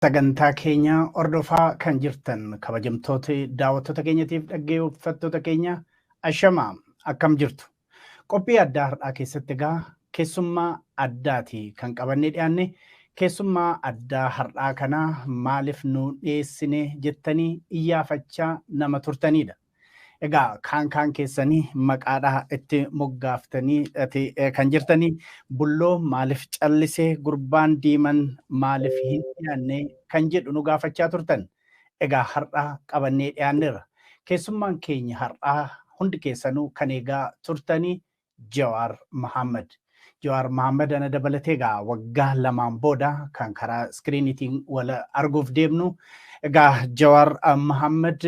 Sagantaa keenya hordofaa kan jirtan kabajamtoota daawwattoota keenyatiif dhaggeeffattoota keenya, ashamaa, akkam jirtu? Qophii addaa har'aa keessatti egaa keessummaa addaati kan qabannee dhiyaanne. Keessummaa addaa har'aa kanaa maaliif nu dhiyeessine jettanii iyyaafachaa nama turtanidha. Egaa kaan kaan keessanii maqaadhaa itti moggaaftanii kan jirtanii, "Bulloo maaliif callisee? Gurbaan diiman maaliif hin dhiyaanne?" kan jedhu nu gaafachaa turtan. Egaa har'aa qabannee dhiyaanneerra. Keessummaan keenya har'aa hundi keessanuu kan eegaa turtanii Jawaar Mohaammed. Jawaar Mohaammed ana dabalatee egaa waggaa 2n booda kan karaa iskiriiniitiin wal arguuf deemnu. Egaa Jawaar Mohaammed,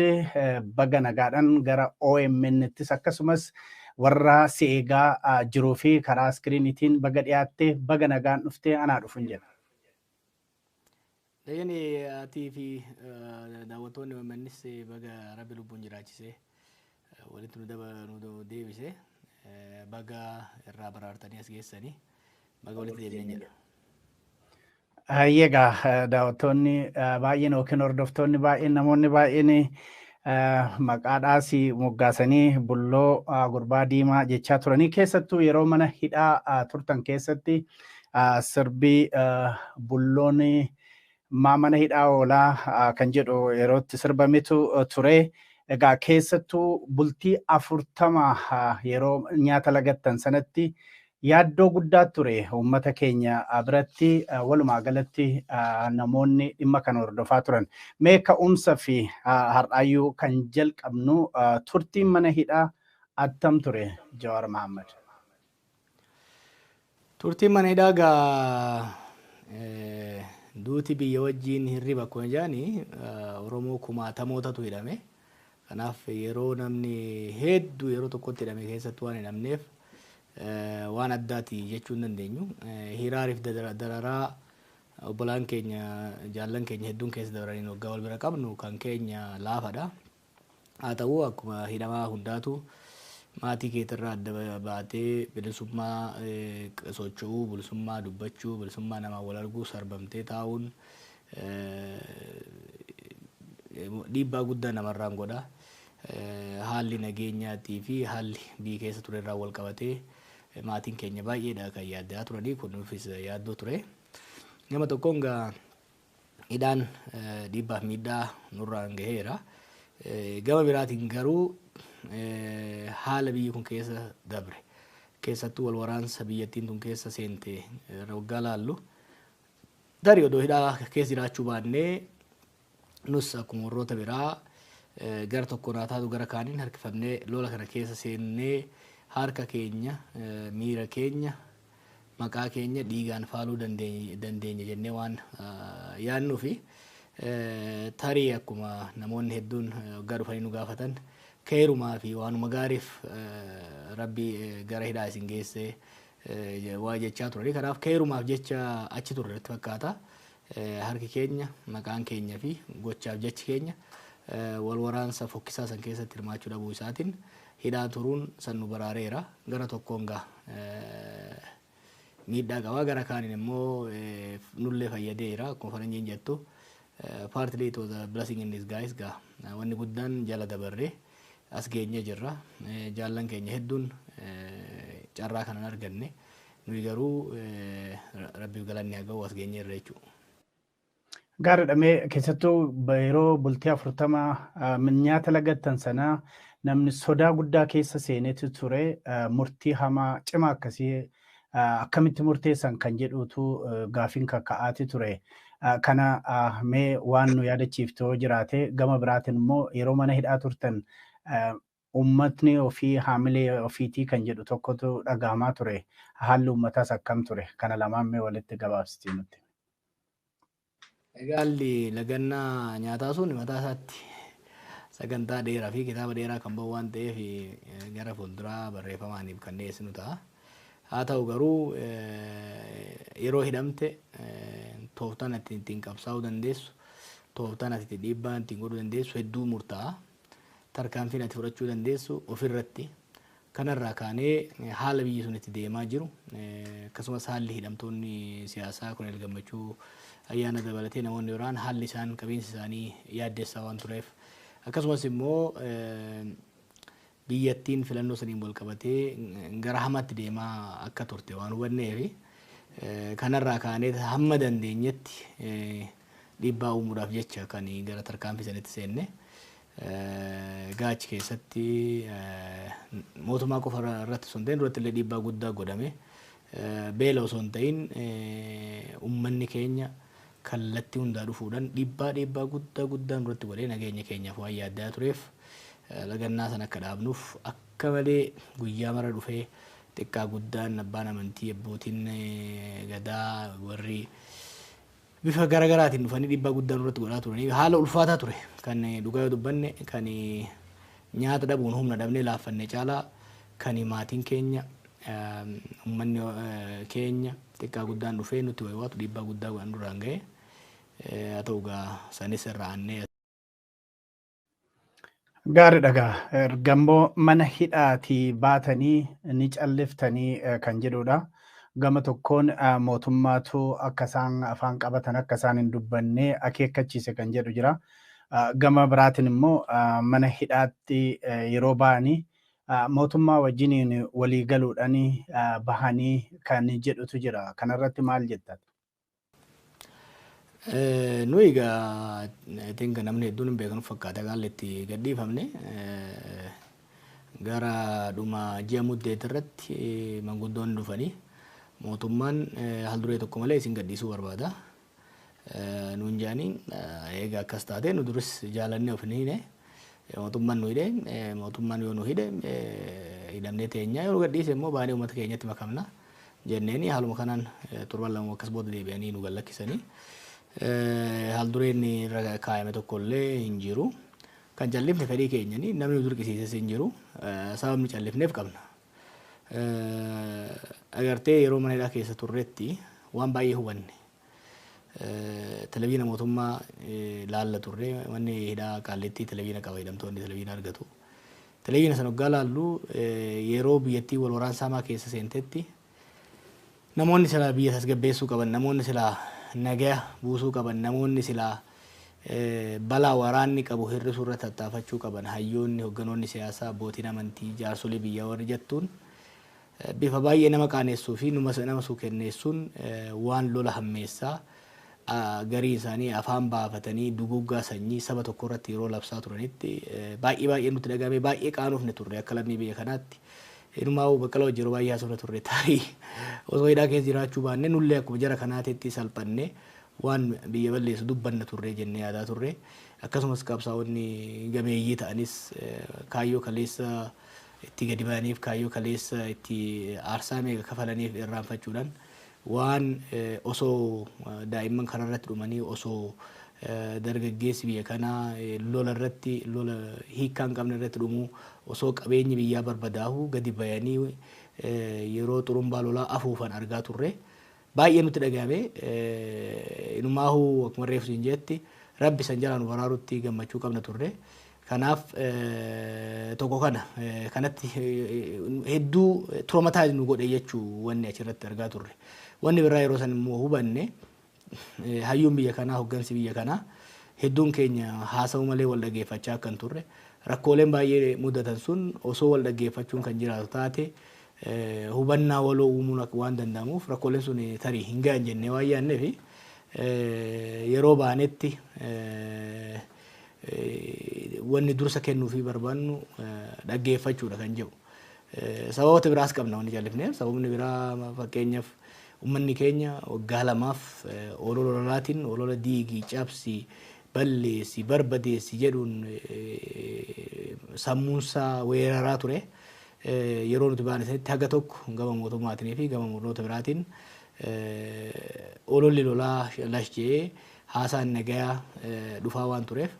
baga nagaadhaan gara OMN'ttis akkasumas warra si eegaa jiruu fi karaa iskiriiniitiin baga dhiyaatte, baga nagaan dhuftee, anaa dhufuun jedha. Dayyani, atii fi daawwattoonni OMNs baga Rabbi lubbuun jiraachisee walitti nu deebise, baga irraa baraartanii as geessanii, baga walitti deebineen jedha. Egaa daawwattoonni baay'een yookiin hordoftoonni baay'een, namoonni baay'een maqaadhaas moggaasanii "Bulloo", "Gurbaa diimaa" jechaa turanii. Keessattuu yeroo mana hidhaa turtan keessatti sirbii "Bulloon maa mana hidhaa oolaa" kan jedhu yerootti sirbametu ture. Egaa keessattuu bultii 40 yeroo nyaata lagattan sanatti yaaddoo guddaa ture uummata keenya biratti, walumaa galatti namoonni dhimma kana hordofaa turan. Mee ka'umsa fi har'aayyuu kan jalqabnu, turtiin mana hidhaa attam ture, Jawaar Mohaammed? Turtiin mana hidhaa gaa, duuti biyya wajjin hirriba akkuma jedhani, Oromoo kumaatamootatu hidhame. Kanaaf yeroo namni hedduu yeroo tokkotti hidhame keessatti waan hidhamneef waan addaati jechuu hin dandeenyu. Hiraariif dararaa obbolaan keenya, jaallan keenya hedduun keessa dabraniin waggaa wal bira qabnu kan keenya laafadha. Haa ta'u, akkuma hidhamaa hundaatu maatii keetirraa adda baatee bilisummaa socho'uu, bilisummaa dubbachuu, bilisummaa namaa wal arguu sarbamtee taa'uun dhiibbaa guddaa namarraan godha. Haalli nageenyaatii fi haalli biyya keessa ture irraa wal qabatee maatiin keenya baay'eedha kan yaaddaa turanii, kun nuufis yaaddoo ture. Nama tokkoon gaa hidhaan dhiibbaaf miidhaa nurraan gaheera. Gama biraatiin garuu haala biyyi kun keessa dabre, keessattuu wal waraansa biyyattiin tun keessa seente waggaa laallu, tarii odoo hidhaa keessa jiraachuu baannee nus akkuma warroota biraa gara tokkoon haa taatu gara kaaniin harkifamnee lola kana keessa seennee harka keenya, miira keenya, maqaa keenya dhiigaan faaluu dandeenya jennee waan yaadnuu fi tarii akkuma namoonni hedduun waggaa dhufanii nu gaafatan, keerumaa fi waanuma gaariif Rabbi gara hidhaa isin geesse waa jechaa turanii. Kanaaf keerumaaf jecha achi turre natti fakkaata. Harki keenya, maqaan keenya fi gochaaf jechi keenya wal waraansa fokkisaa san keessatti hirmaachuu dhabuu isaatiin hidhaa turuun san nu baraareera. Gara tokkoon gaa miidhaa qabaa, gara kaaniin immoo nullee fayyadeera. Akkuma faranjiin jettu, "Partly it was a blessing in disguise." Gaa wanni guddaan jala dabarree as geenye jirra. Jaallan keenya hedduun carraa kanan arganne, nuyi garuu Rabbiif galanni haa ga'u, as geenye irra jechuudha. Gaariidha. Mee keessattuu yeroo bultii 40 nyaata lagattan sanaa namni sodaa guddaa keessa seenetu ture. Murtii hamaa cimaa akkasii akkamitti murteessan kan jedhutu gaafiin kakka'aati ture. Kana mee waan nu yaadachiiftu jiraate, gama biraatiin immoo yeroo mana hidhaa turtan uummatni ofii haamilee ofiitii kan jedhu tokkotu dhagahamaa ture. Haalli uummataas akkam ture? Kana lamaan mee walitti gabaabsitii nutti. Egaa haalli lagannaa nyaataa sun mataa isaatti sagantaa dheeraa fi kitaaba dheeraa kan bahu waan ta'eef gara fuulduraa barreeffamaaniif kan dhiyeessinu ta'a. Haa ta'u garuu, yeroo hidhamte tooftaan ati ittiin qabsaa'uu dandeessu, tooftaan ati ittiin dhiibbaa ittiin godhuu dandeessu hedduu murtaa'a. Tarkaanfiin ati fudhachuu dandeessu ofirratti. Kanarraa kaanee haala biyyi sun itti deemaa jiru, akkasumas haalli hidhamtoonni siyaasaa Koloneel Gammachuu Ayyaana dabalatee namoonni biraan haalli isaan qabiinsi isaanii yaaddessaa waan tureef, akkasumas immoo biyyattiin filannoo saniin wal qabatee gara hamaatti deemaa akka turte waan hubanneef, kanarraa kaanee hamma dandeenyetti dhiibbaa uumuudhaaf jecha kan gara tarkaanfii sanitti seenne. Gaachi keessatti mootummaa qofa irratti osoo hin ta'in duratti illee dhiibbaa guddaa godhame. Beela osoo hin ta'in uummanni keenya kallattii hundaa dhufuudhaan dhiibbaa guddaa guddaan duratti godhee nageenya keenyaaf waan yaaddaa tureef, lagannaa sana akka dhaabnuuf akka malee guyyaa mara dhufee xiqqaa guddaan, abbaan amantii, abbootiin gadaa, warri bifa garaagaraatiin dhufanii dhiibbaa guddaa nurratti godhaa turanii haala ulfaataa ture. Kan dhugaa yoo dubbanne, kan nyaata dhabuun humna dhabnee laaffanne caalaa kan maatiin keenya, uummanni keenya xiqqaa guddaan dhufee nutti waywaatu dhiibbaa guddaa godhan duraan ga'e. Haa ta'u gaa, sanis irraa aannee. Gaariidha gaa. Erga immoo mana hidhaatii baatanii ni calliftanii kan jedhudha. Gama tokkoon mootummaatu akka isaan afaan qabatan, akka isaan hin dubbanne akeekkachiise kan jedhu jira. Gama biraatiin immoo mana hidhaatti yeroo ba'anii mootummaa wajjiniin walii galuudhaan bahanii kan jedhutu jira. Kanarratti maal jettan? Nuyi egaa, I think namni hedduun hin beekanu fakkaata, haalli itti gadhiifamne gara dhuma ji'a Muddeet irratti manguddoonni dhufanii mootummaan haal duree tokko malee isin gadhiisuu barbaada nuun jedhanii. Egaa akkas taate, nu duris jaalannee of hin hiine. Mootummaan nu hidhe, mootummaan yoo nu hidhe hidhamnee teenyaa, yoo nu gadhiise immoo baanee uummata keenyatti makamna jenneeni. Haaluma kanaan torban 2 akkas booda deebi'anii nu gallakkisanii. Haal dureen irra kaayame tokko illee hin jiru. Kan callifne fedhii keenyanii, namni nu dirqisiises hin jiru. Sababni callifneef qabna. Agartee, yeroo mana hidhaa keessa turretti waan baay'ee hubanne. Televiina mootummaa laalla turre. Manni hidhaa Qaallittii televiina qaba, hidhamtoonni televiina argatu. Televiina sana hoggaa laallu, yeroo biyyattii wal waraansa hamaa keessa seentetti namoonni silaa biyya tasgabbeessuu qaban, namoonni silaa nagaya buusuu qaban, namoonni silaa balaa waraanni qabu hir'isuu irratti tattaafachuu qaban, hayyoonni, hogganoonni siyaasaa, abbootiin amantii, jaarsolii biyyaa warri jettuun bifa baay'ee nama qaaneessuu fi nama suukenneessuun waan lola hammeessaa, garii isaanii afaan baafatanii duguggaa sanyii saba tokko irratti yeroo labsaa turanitti baay'ee baay'ee nutti dhagahame, baay'ee qaanofne turre akka lammii biyya kanaatti. Inumaa Baqqalaa wajjin yeroo baay'ee haasofna turre, tarii osoo hidhaa keessa jiraachuu baanne nullee akkuma jara kanaatitti salphanne waan biyya balleessu dubbanna turre jennee yaadaa turre. Akkasumas qabsaa'onni gameeyyii ta'anis kaayyoo kaleessa itti gadi ba'aniif, kaayyoo kaleessa itti aarsaa meeqa kafalaniif irraanfachuudhaan waan osoo daa'imman kanarratti dhumanii, osoo dargaggeessi biyya kanaa lola irratti, lola hiikkaa hin qabne irratti dhumuu, osoo qabeenyi biyyaa barbadaa'u gadi bayanii yeroo xurumbaa lolaa afuufan argaa turre. Baay'ee nutti dhagahame. Inumaahuu akkuma reefu siin jetti, Rabbi san jalaa nu baraarutti gammachuu qabna turre. Kanaaf tokko kana kanatti hedduu traumatize nu godhe jechuu wanni achirratti argaa turre. Wanni biraa yeroo san immoo hubanne, hayyuun biyya kanaa, hoggansi biyya kanaa hedduun keenya haasa'u malee wal dhaggeeffachaa akka hin turre, rakkooleen baay'ee mudatan sun osoo wal dhaggeeffachuun kan jiraatu taate hubannaa waloo uumuun akka waan danda'amuuf rakkooleen sun tarii hin gahan jennee waan yaadneef, yeroo baanetti wanni dursa kennuufii barbaannu dhaggeeffachuudha kan jedhu. Sababoota biraas qabna wanni callifneef. Sababni biraa, fakkeenyaaf, uummanni keenya waggaa 2f olola lolaatiin, olola diigii, cabsi, balleessi, barbadeessi jedhuun sammuunsaa weeraraa ture. Yeroo nuti baane sanitti haga tokko gama mootummaatiin fi gama murnoota biraatiin ololli lolaa lash jedhee haasaan nagayaa dhufaa waan tureef,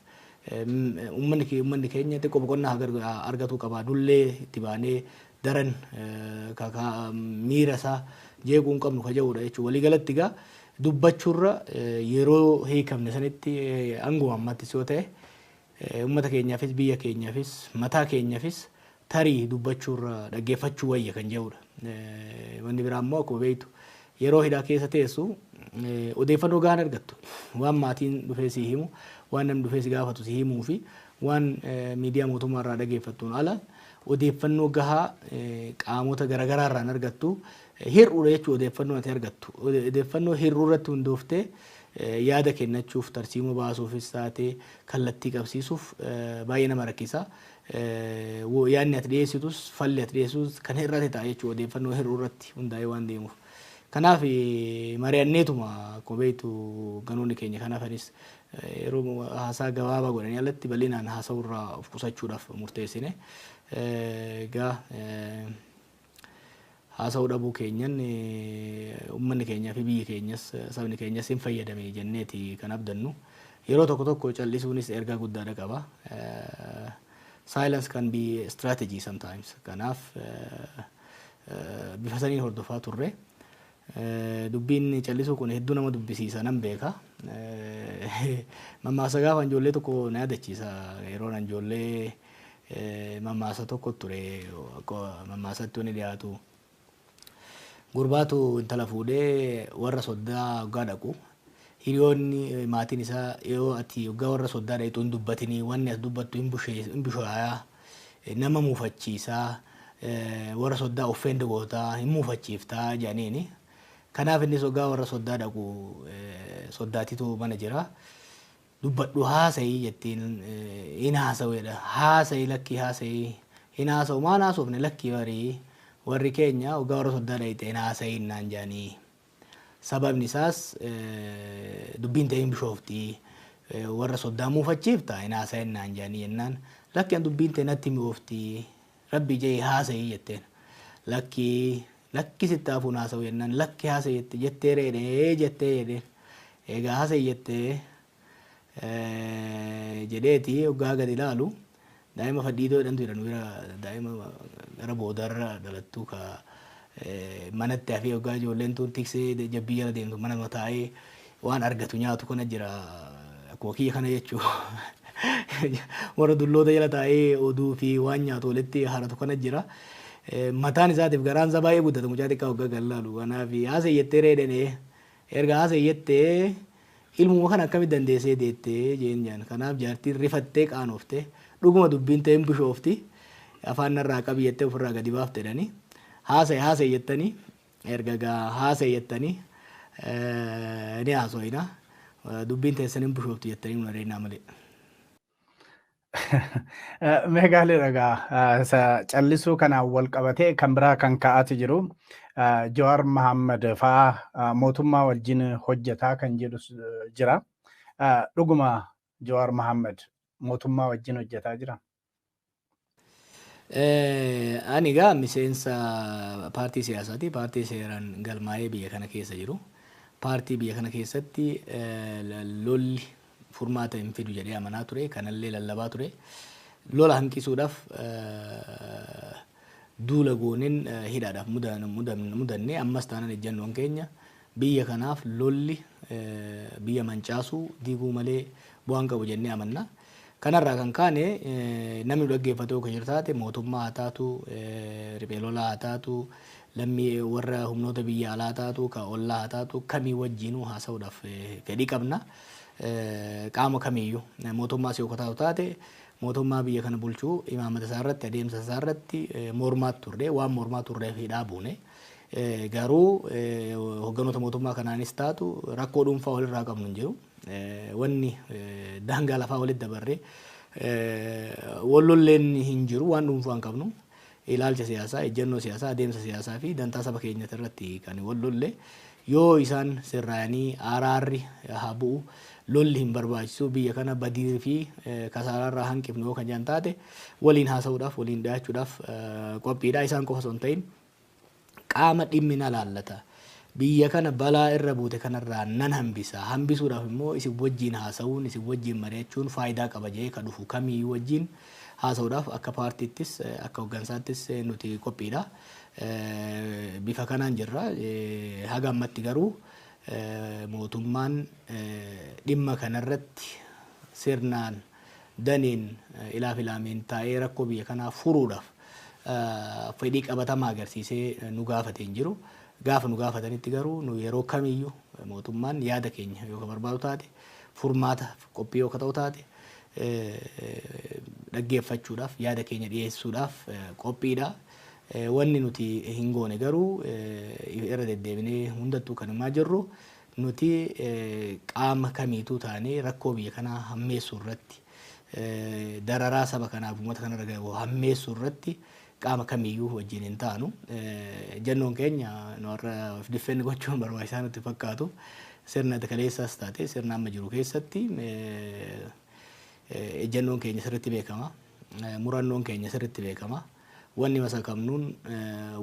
uummanni keenya xiqqoo boqonnaa argatuu qaba. Dullee itti baanee daran miira isaa jeequu hin qabnu ka jedhudha jechuudha. Waliigalatti egaa dubbachuurra yeroo hiikamne sanitti hanguma ammattis yoo ta'e uummata keenyaafis, biyya keenyaafis, mataa keenyaafis tarii dubbachuurra dhaggeeffachuu wayya kan jedhudha. Wanni biraa immoo akkuma beektu Yeroo hidhaa keessa teessu odeeffannoo gahaan argattu. Waan maatiin dhufee si himu, waan namni dhufee si gaafatu si himuu fi waan miidiyaa mootummaa irraa dhageeffattuun ala odeeffannoo gahaa qaamota garaagaraa irraa argattu. Hir'uudha jechuudha odeeffannoo ati argattu. Odeeffannoo hir'uu irratti hundooftee yaada kennachuuf, tarsiimoo baasuufis taatee kallattii qabsiisuuf baay'ee nama rakkisa. Yaadni ati dhiyeessitus, falli ati dhiyeessitus kan hir'ate ta'a jechuudha, odeeffannoo hir'uu irratti hundaa'ee waan deemuuf. Kanaaf mari'anneetuma, akkuma beektu ganoonni keenya kanaafanis yeroo haasaa gabaabaa godhanii alatti bal'inaan haasa'urraa of qusachuudhaaf murteessine. Egaa haasa'uu dhabuu keenyan uummanni keenyaa fi biyyi keenyas, sabni keenyas hin fayyadame jenneeti kan abdannu. Yeroo tokko tokko callisuunis ergaa guddaadha qaba. Silence can be strategy sometimes. Kanaaf bifa saniin hordofaa turre. Dubbiin callisuu kun hedduu nama dubbisiisa, nan beeka. Mammaasa gaafa ijoollee tokko na yaadachiisa. Yeroo ijoollee mammaasa tokko ture, mammaasatti wanni dhiyaatu. Gurbaatu intala fuudhee warra soddaa hoggaa dhaqu. Hiriyoonni maatiin isaa, "Yoo ati hoggaa warra soddaa dhaqxu hin dubbatinii, wanni as dubbattu hin bushaayaa, nama muufachiisaa, warra soddaa offend gootaa, hin muufachiiftaa," jedhaniini. Kanaaf innis hoggaa warra soddaa dhaqu soddaatitu mana jira. "Dubbadhu, haasa'ii," jettiin. "Hin haasa'uudha." "Haasa'ii." "Lakkii, haasa'ii." "Hin haasa'u." "Maal haasofne?" "Lakkii, barii warri keenya hoggaa warra soddaa dhaqxe hin haasa'iin naan jedhanii. Sababni isaas dubbiin ta'e hin bishoofti. Warra soddaa muufachiifta, hin haasa'in naan jedhanii," jennaan. "Lakki, an dubbiin ta'e natti mi'oofti. Rabbi jee haasa'ii," jetteen. "Lakkii, lakki, sitti hafuun haasa'u," jennaan, "Lakki, haasa'ii jette jettee reedhee jettee," jedheen. "Egaa haasa'ii jettee," jedheeti hoggaa gadi ilaalu daa'ima fadhiidoo jedhamtu jedhan bira, daa'ima gara boodarra dhalattu, ka manatti hafee hoggaa ijoolleen tun tiksee jabbii jala deemtu mana taa'ee waan argatu nyaatu kana jira, akkuma kiyya kana jechuu, warra dulloota jala taa'ee oduu fi waan nyaatu walitti haratu kana jira. Mataan isaatiif garaan isaa baay'ee guddata mucaa xiqqaa hoggaa kan laalu. Kanaaf "Haasa'ii jettee reedhene, erga haasa'ii jettee ilmuma kana akkamitti dandeessee deettee?" jeen jaan. Kanaaf jaartiin rifattee qaanoftee, "Dhuguma dubbiin ta'e hin bishoofti, afaan narraa qabi," jettee ofirraa gadi baafte jedhanii. "Haasa'e, haasa'e," jettanii, erga gaa "Haasa'e," jettanii, ni haasoyina. Dubbiin teessan hin bishoofti jettanii nu adeemnaa malee. Meegaalee dhagaa callisuu kanaan wal qabatee kan biraa kan ka'aati jiru, Jawaar Mahammad fa'aa mootummaa wajjin hojjetaa kan jedhu jira. Dhuguma Jawaar Mahammad mootummaa wajjin hojjetaa jira? Ani egaa miseensa paartii siyaasaati. Paartii seeraan galmaa'ee biyya kana keessa jiru. Paartii biyya kana keessatti lolli furmaata hin fidu jedhee amanaa ture. Kanallee lallabaa ture. Lola hanqisuudhaaf duula gooneen hidhaadhaaf mudanne. Ammas taanaan ejjannoon keenya biyya kanaaf lolli biyya mancaasuu diiguu malee bu'aan qabu jennee amanna. Kanarraa kan kaane namni nu dhaggeeffatu yoo jiru taate, mootummaa haa taatu, riphee lolaa haa taatu, lammii warra humnoota biyya alaa taatu, ka ollaa haa taatu, kamii wajjinuu haasa'uudhaaf fedhii qabna. Qaama kamiyyuu mootummaas yoo taatu taate, mootummaa biyya kana bulchuu imaammata isaa irratti, adeemsa isaa irratti mormaa turre, waan mormaa turreef hidhaa buune. Garuu hogganoota mootummaa kanaanis taatu rakkoo dhuunfaa walirraa qabnu hin jiru. Wanni daangaa lafaa walitti dabarree wallolleen hin jiru, waan dhuunfaa hin qabnu. Ilaalcha siyaasaa, ejjennoo siyaasaa, adeemsa siyaasaa fi dantaa saba keenyati irratti kan wallolle. Yoo isaan sirraa'anii araarri haa bu'u, lolli hin barbaachisu, biyya kana badii fi kasaaraarraa hanqifnu yoo kan jedhan taate, waliin haasa'uudhaaf, waliin dhi'aachuudhaaf qophiidha. Isaan qofa osoo hin ta'in qaama dhimmi na laallata. Biyya kana balaa irra buute kanarraa nan hambisa. Hambisuudhaaf immoo isin wajjin haasa'uun, isin wajjin mari'achuun faayidaa qaba jedhee ka dhufu kamiyyuu wajjin haasa'uudhaaf akka paartiittis akka hooggansaattis nuti qophiidha. Bifa kanaan jirra. Haga ammatti garuu mootummaan dhimma kanarratti sirnaan daniin ilaaf ilaameen taa'ee rakkoo biyya kanaa furuudhaaf fedhii qabatamaa agarsiisee nu gaafatee hin jiru. Gaafa nu gaafatanitti garuu nu yeroo kamiyyuu mootummaan yaada keenya yoo barbaadu taate, furmaata qophii yoo ta'u taate, dhaggeeffachuudhaaf, yaada keenya dhiyeessuudhaaf qophiidha. Wanni nuti hin goone garuu, irra deddeebinee hundattuu kan himaa jirru, nuti qaama kamiituu taanee rakkoo biyya kanaa hammeessuu irratti, dararaa saba kanaaf uummata kanarra gahu hammeessuu irratti qaama kamiyyuu wajjin hin taanu. Ejjennoon keenya nu har'a of defend gochuun barbaachisaa nutti fakkaatu. Sirna kaleessaas taate sirna amma jiru keessatti ejjennoon keenya sirriitti beekama. Murannoon keenya sirriitti beekama. Wanni masakamnuun,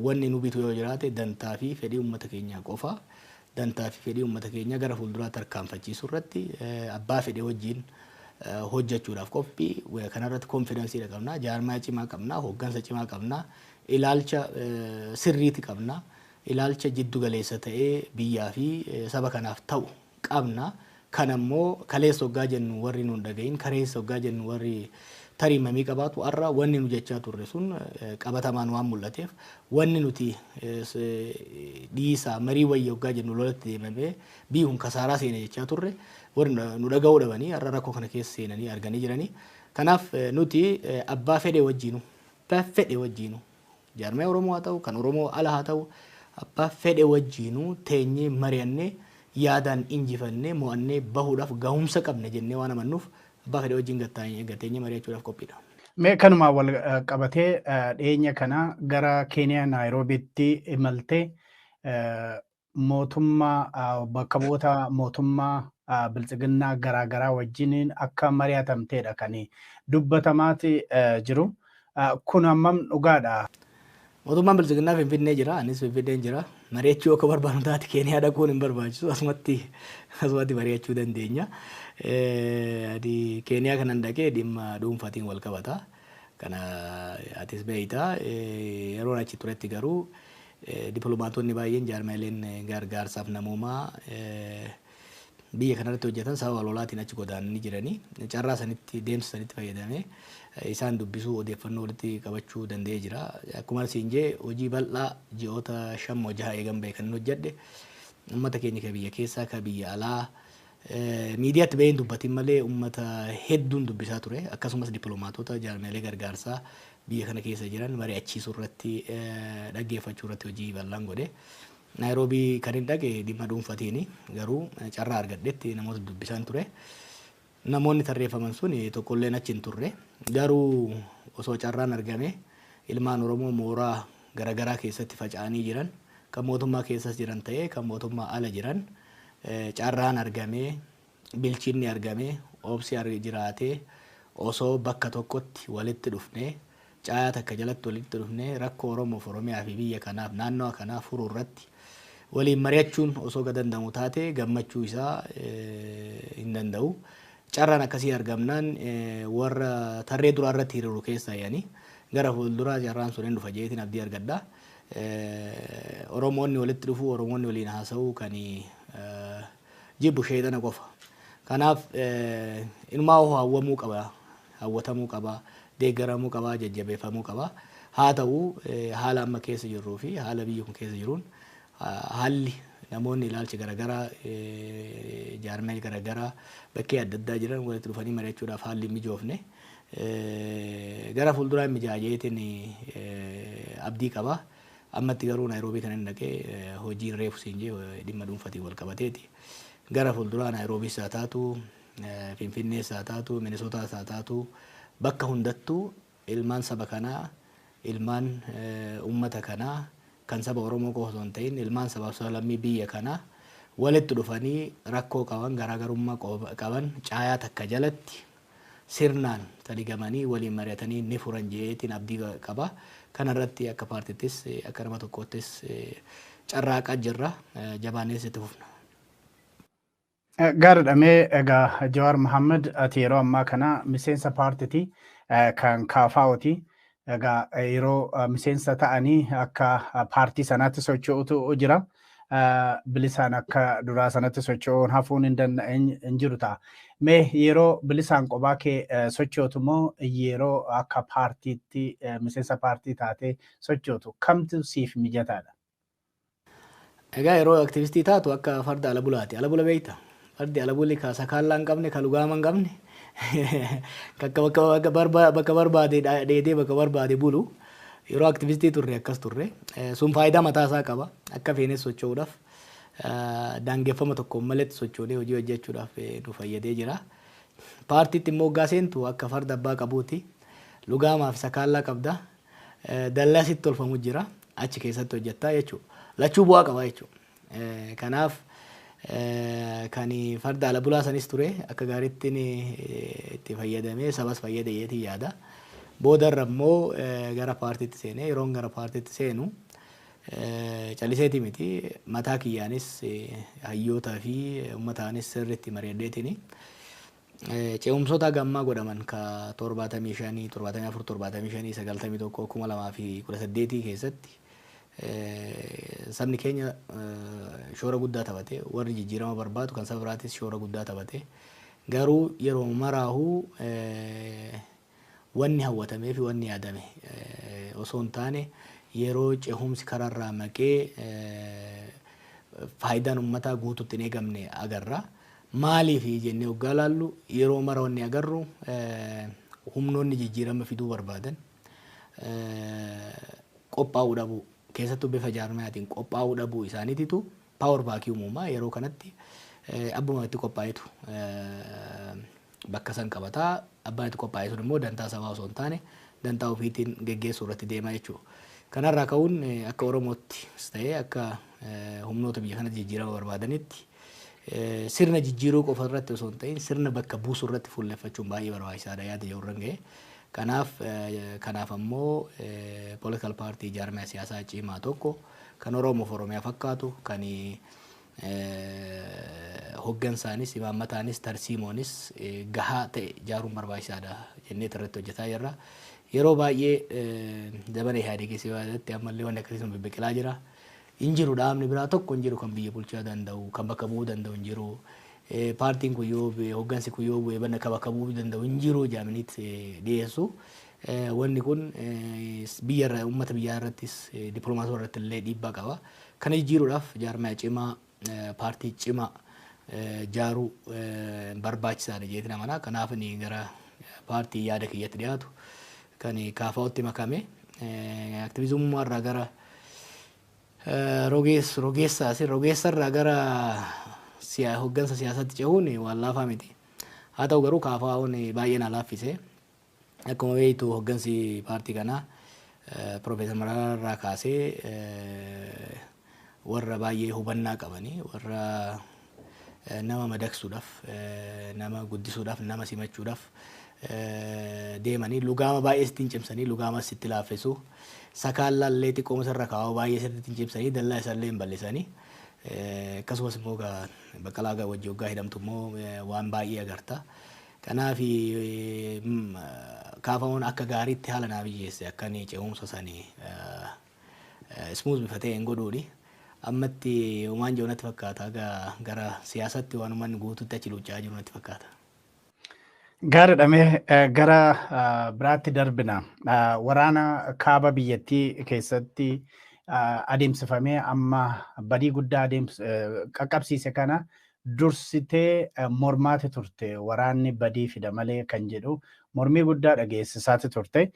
wanni nu bitu yoo jiraate, dantaa fi fedhii uummata keenyaa qofa. Dantaa fi fedhii uummata keenyaa gara fuulduraatti tarkaanfachiisuu irratti abbaa fedhii wajjin hojjechuudhaaf qophii. Kanarratti confidenceiidha qabna. Jaarmaa cimaa qabna. Hooggansa cimaa qabna. Ilaalcha sirriiti qabna. Ilaalcha jiddu galeessa ta'ee biyyaa fi saba kanaaf ta'u qabna. Kan ammoo kaleessa hoggaa jennu warri nuun dhagahin, kaleessa hoggaa jennu warri tarii mamii qabaatu, har'a wanni nu jechaa turre sun qabatamaan waan mul'ateef, wanni nuti dhiisaa marii wayya hoggaa jennu lolatti deemamee biyyi kun kasaaraa seene jechaa turre, warri nu dhaga'uu dhabanii har'a rakkoo kana keessa seenanii arganii jiranii. Kanaaf nuti abbaa fedhe wajjiinu, jaarmaya Oromoo haa ta'u, kan Oromoo ala haa ta'u, abbaa fedhe wajjiinuu teenyee mari'annee, yaadaan injifannee, mo'annee bahuudhaaf gahumsa qabna jennee waan amannuuf, abbaa fedhe wajjin gatteenyee mari'achuudhaaf qophiidha. Mee kanuma wal qabatee, dhiyeenya kana gara Keeniyaa Naayiroobiitti imaltee mootummaa, bakka bu'oota mootummaa biltsiginnaa garaagaraa wajjiniin akka mari'atamteedha kan dubbatamaati jiru. Kun hammam dhugaadha? Mootummaan biltsiginnaa Finfinnee jira, anis Finfinneen jira. Mari'achuu akka barbaadu taate Keeniyaa dhaquun hin barbaachisu. Asumatti mari'achuu dandeenya. Ani Keeniyaa kanan dhaqee dhimma dhuunfaatiin wal qabata. Kana atis beeyta. Yeroon achi turetti garuu dippiloomaatonni baay'een, jaarmaaleen gargaarsaaf namoomaa biyya kanarratti hojjetan sababa lolaatiin achi godaananii jiranii, carraa sanitti, deemsa sanitti fayyadamee isaan dubbisuu, odeeffannoo walitti qabachuu danda'ee jira. Akkuma siin jee, hojii bal'aa ji'oota 5 moo 6 eegan ba'e kan hojjedhe, uummata keenya ka biyya keessaa, ka biyya alaa, miidiyaatti baheen dubbatin malee uummata hedduun dubbisaa ture. Akkasumas dippiloomaatota, jaarmaalee gargaarsaa biyya kana keessa jiran mari'achiisuu irratti, dhaggeeffachuu irratti hojii bal'aan godhe. Naayiroobii kan hin dhaqe dhimma dhuunfatiini, garuu carraa argadhetti namoota dubbisaan ture. Namoonni tarreeffaman sun tokkolleen achi hin turre. Garuu osoo carraan argame, ilmaan Oromoo mooraa garaagaraa keessatti faca'anii jiran, kan mootummaa keessas jiran ta'ee kan mootummaa ala jiran, carraan argamee, bilchinni argamee, obsi jiraatee, osoo bakka tokkotti walitti dhufnee, caayaa takka jalatti walitti dhufnee, rakkoo Oromoof, Oromiyaa fi biyya kanaaf, naannoo kanaaf furuu irratti waliin mari'achuun osoo danda'amu taate, gammachuu isaa hin danda'u. Carraan akkasii argamnaan warra tarree duraa irratti hiriiru keessaa yaani gara fuulduraa carraan sun hin dhufa jeetiin abdii argadha. Oromoonni walitti dhufuu, Oromoonni waliin haasa'uu kan jibbu sheexana qofa. Kanaaf inumaa hawwamuu qaba, hawwatamuu qaba, deeggaramuu qaba, jajjabeeffamuu qaba. Haa ta'u, haala amma keessa jirruu fi haala biyyi kun keessa jiruun, haalli namoonni ilaalcha garaagaraa, jaarmee garaagaraa bakkee adda addaa jiran walitti dhufanii mari'achuudhaaf haalli hin mijoofne. Gara fuulduraa mijaajeetiin abdii qaba. Ammatti garuu Naayiroobii kan inni dhaqee hojiin reefu siin jee dhimma dhuunfatiin wal qabateeti. Gara fuulduraa Naayiroobiis haa taatu, Finfinnees haa taatu, Minisootaas haa taatu, bakka hundattuu ilmaan saba kanaa, ilmaan uummata kanaa, kan saba Oromoo qofa osoo hin ta'in ilmaan sabaaf sablammii biyya kanaa walitti dhufanii, rakkoo qaban, garaagarummaa qaban caayaa takka jalatti sirnaan taligamanii waliin mari'atanii ni furan jeetiin abdii qaba. Kanarratti akka paartittis akka nama tokkoottis carraaqaa jirra. Jabaannees itti fufna. Gaariidha. Mee egaa Jawaar Mohaammed, ati yeroo ammaa kana miseensa paartiiti, kan KFO'ti. Egaa yeroo miseensa ta'anii akka paartii sanaatti socho'utu jira. Bilisaan akka duraa sanatti socho'uun hafuun hin jiru ta'a. Mee yeroo bilisaan kophaa kee sochootu moo yeroo akka paartiitti miseensa paartii taatee sochootu, kamtu siif mijataadha? Egaa yeroo aktivistii taatu akka farda ala bulaati. Ala bula beekta. Fardi ala buli ka sakaallaa hin qabne, ka lugaama hin qabne, bakka barbaade dheedee bakka barbaade bulu. Yeroo aktivistii turre akkas turre. Sun faayidaa mataa isaa qaba. Akka feenes socho'uudhaaf daangeffama tokko maletti sochoonee hojii hojjechuudhaaf nu fayyadee jira. Paartiitti immoo hoggaa seentu akka farda abbaa qabuuti. Lugaamaa fi sakaallaa qabda. Dallaa sitti tolfamu jira. Achi keessatti hojjettaa jechuudha. Lachuu bu'aa qaba jechuudha. Kanaaf kan farda ala bulaa sanis ture akka gaariitti itti fayyadamee sabas fayyade jeetii yaada. Boodarra immoo gara paartiitti seenee, yeroon gara paartiitti seenu calliseeti miti, mataa kiyyaanis hayyootaa fi uummataanis sirriitti mari'adheetini. Ce'umsoota gammaa godhaman ka 75, 74, 75, 91, 2018 keessatti sabni keenya shoora guddaa taphate, warri jijjiirama barbaadu kan saba biraatis shoora guddaa taphate. Garuu yeroo maraahuu wanni hawwatamee fi wanni yaadame osoo hin taane, yeroo cehumsi karaarraa maqee faayidaan uummataa guututti hin eegamne agarra. Maaliif jennee hoggaa laallu, yeroo mara wanni agarru humnoonni jijjiirama fiduu barbaadan qophaa'uu dhabuu, keessattuu bifa jaarmiyaatiin qophaa'uu dhabuu isaaniititu power vacuum uumaa. Yeroo kanatti abbuma itti qophaa'etu bakka san qabataa, abbaan itti qophaa'e sun immoo dantaa sabaa osoo hin taane dantaa ofiitiin geggeessuu irratti deemaa jechuudha. Kanarraa ka'uun akka Oromootti ta'ee akka humnoota biyya kanatti jijjiirama barbaadanitti sirna jijjiiruu qofa irratti osoo hin ta'in sirna bakka buusuu irratti fuulleffachuun baay'ee barbaachisaadha yaada jedhu irra ga'e. Kanaaf ammoo political party, jaarmiyaa siyaasaa cimaa tokko kan Oromoof Oromiyaa fakkaatu, kan hoggansaanis, imaammataanis, tarsiimoonis gahaa ta'e ijaaruun barbaachisaadha jennee irratti hojjetaa jirra. Yeroo baay'ee zamana Ihaadegii keessatti ammallee wanni akkasii sun bibbiqilaa jira. Hin jiru, dhaabni biraa tokko hin jiru kan biyya bulchaa danda'u, kan bakka bu'uu danda'u hin jiru. Paartiin kun yoo bu'e, hoggansi kun yoo bu'e, bakka bakka bu'uu danda'u hin jiru jaaminiit dhiyeessu. Wanni kun biyya irra, uummata biyyaa irrattis, dippiloomaasii irratti illee dhiibbaa qaba. Kana jijjiiruudhaaf jaarmaya cimaa, paartii cimaa jaaruu barbaachisaadha jeetiin amana. Kanaaf inni gara paartii yaada kiyyatti dhiyaatu kan KFOtti makame, aktiviizummaa irraa gara rogeessarraa gara hoggansa siyaasaatti cehuun waan laafaa miti. Haa ta'u garuu KFO'n baay'ee na laaffise. Akkuma beektu hoggansi paartii kanaa Piroofeesar Mararaa irraa kaasee warra baay'ee hubannaa qabanii, warra nama madaqsuudhaaf, nama guddisuudhaaf, nama simachuudhaaf deemanii lugaama baay'ee sitti hin cimsanii, lugaama sitti laaffisu. Sakaallaallee xiqqooma sirra kaa'u baay'ee sitti hin cimsanii, dallaa isaallee hin bal'isanii. Akkasumas immoo Baqqalaa wajji hoggaa hidhamtu immoo waan baay'ee agarta. Kanaaf KFO'n akka gaariitti haala naa mijeesse akka inni ce'umsa sanii smooth bifa ta'een godhuuni. Ammatti waan jiru natti fakkaata, gara siyaasatti waan uummanni guututti achi luucca'aa jiru natti fakkaata. Gaariidha, mee gara biraatti darbina. Waraana kaaba biyyattii keessatti adeemsifamee amma badii guddaa qaqqabsiise kana dursitee mormaati turte, waraanni badii fida malee kan jedhu mormii guddaa dhageessisaati turte.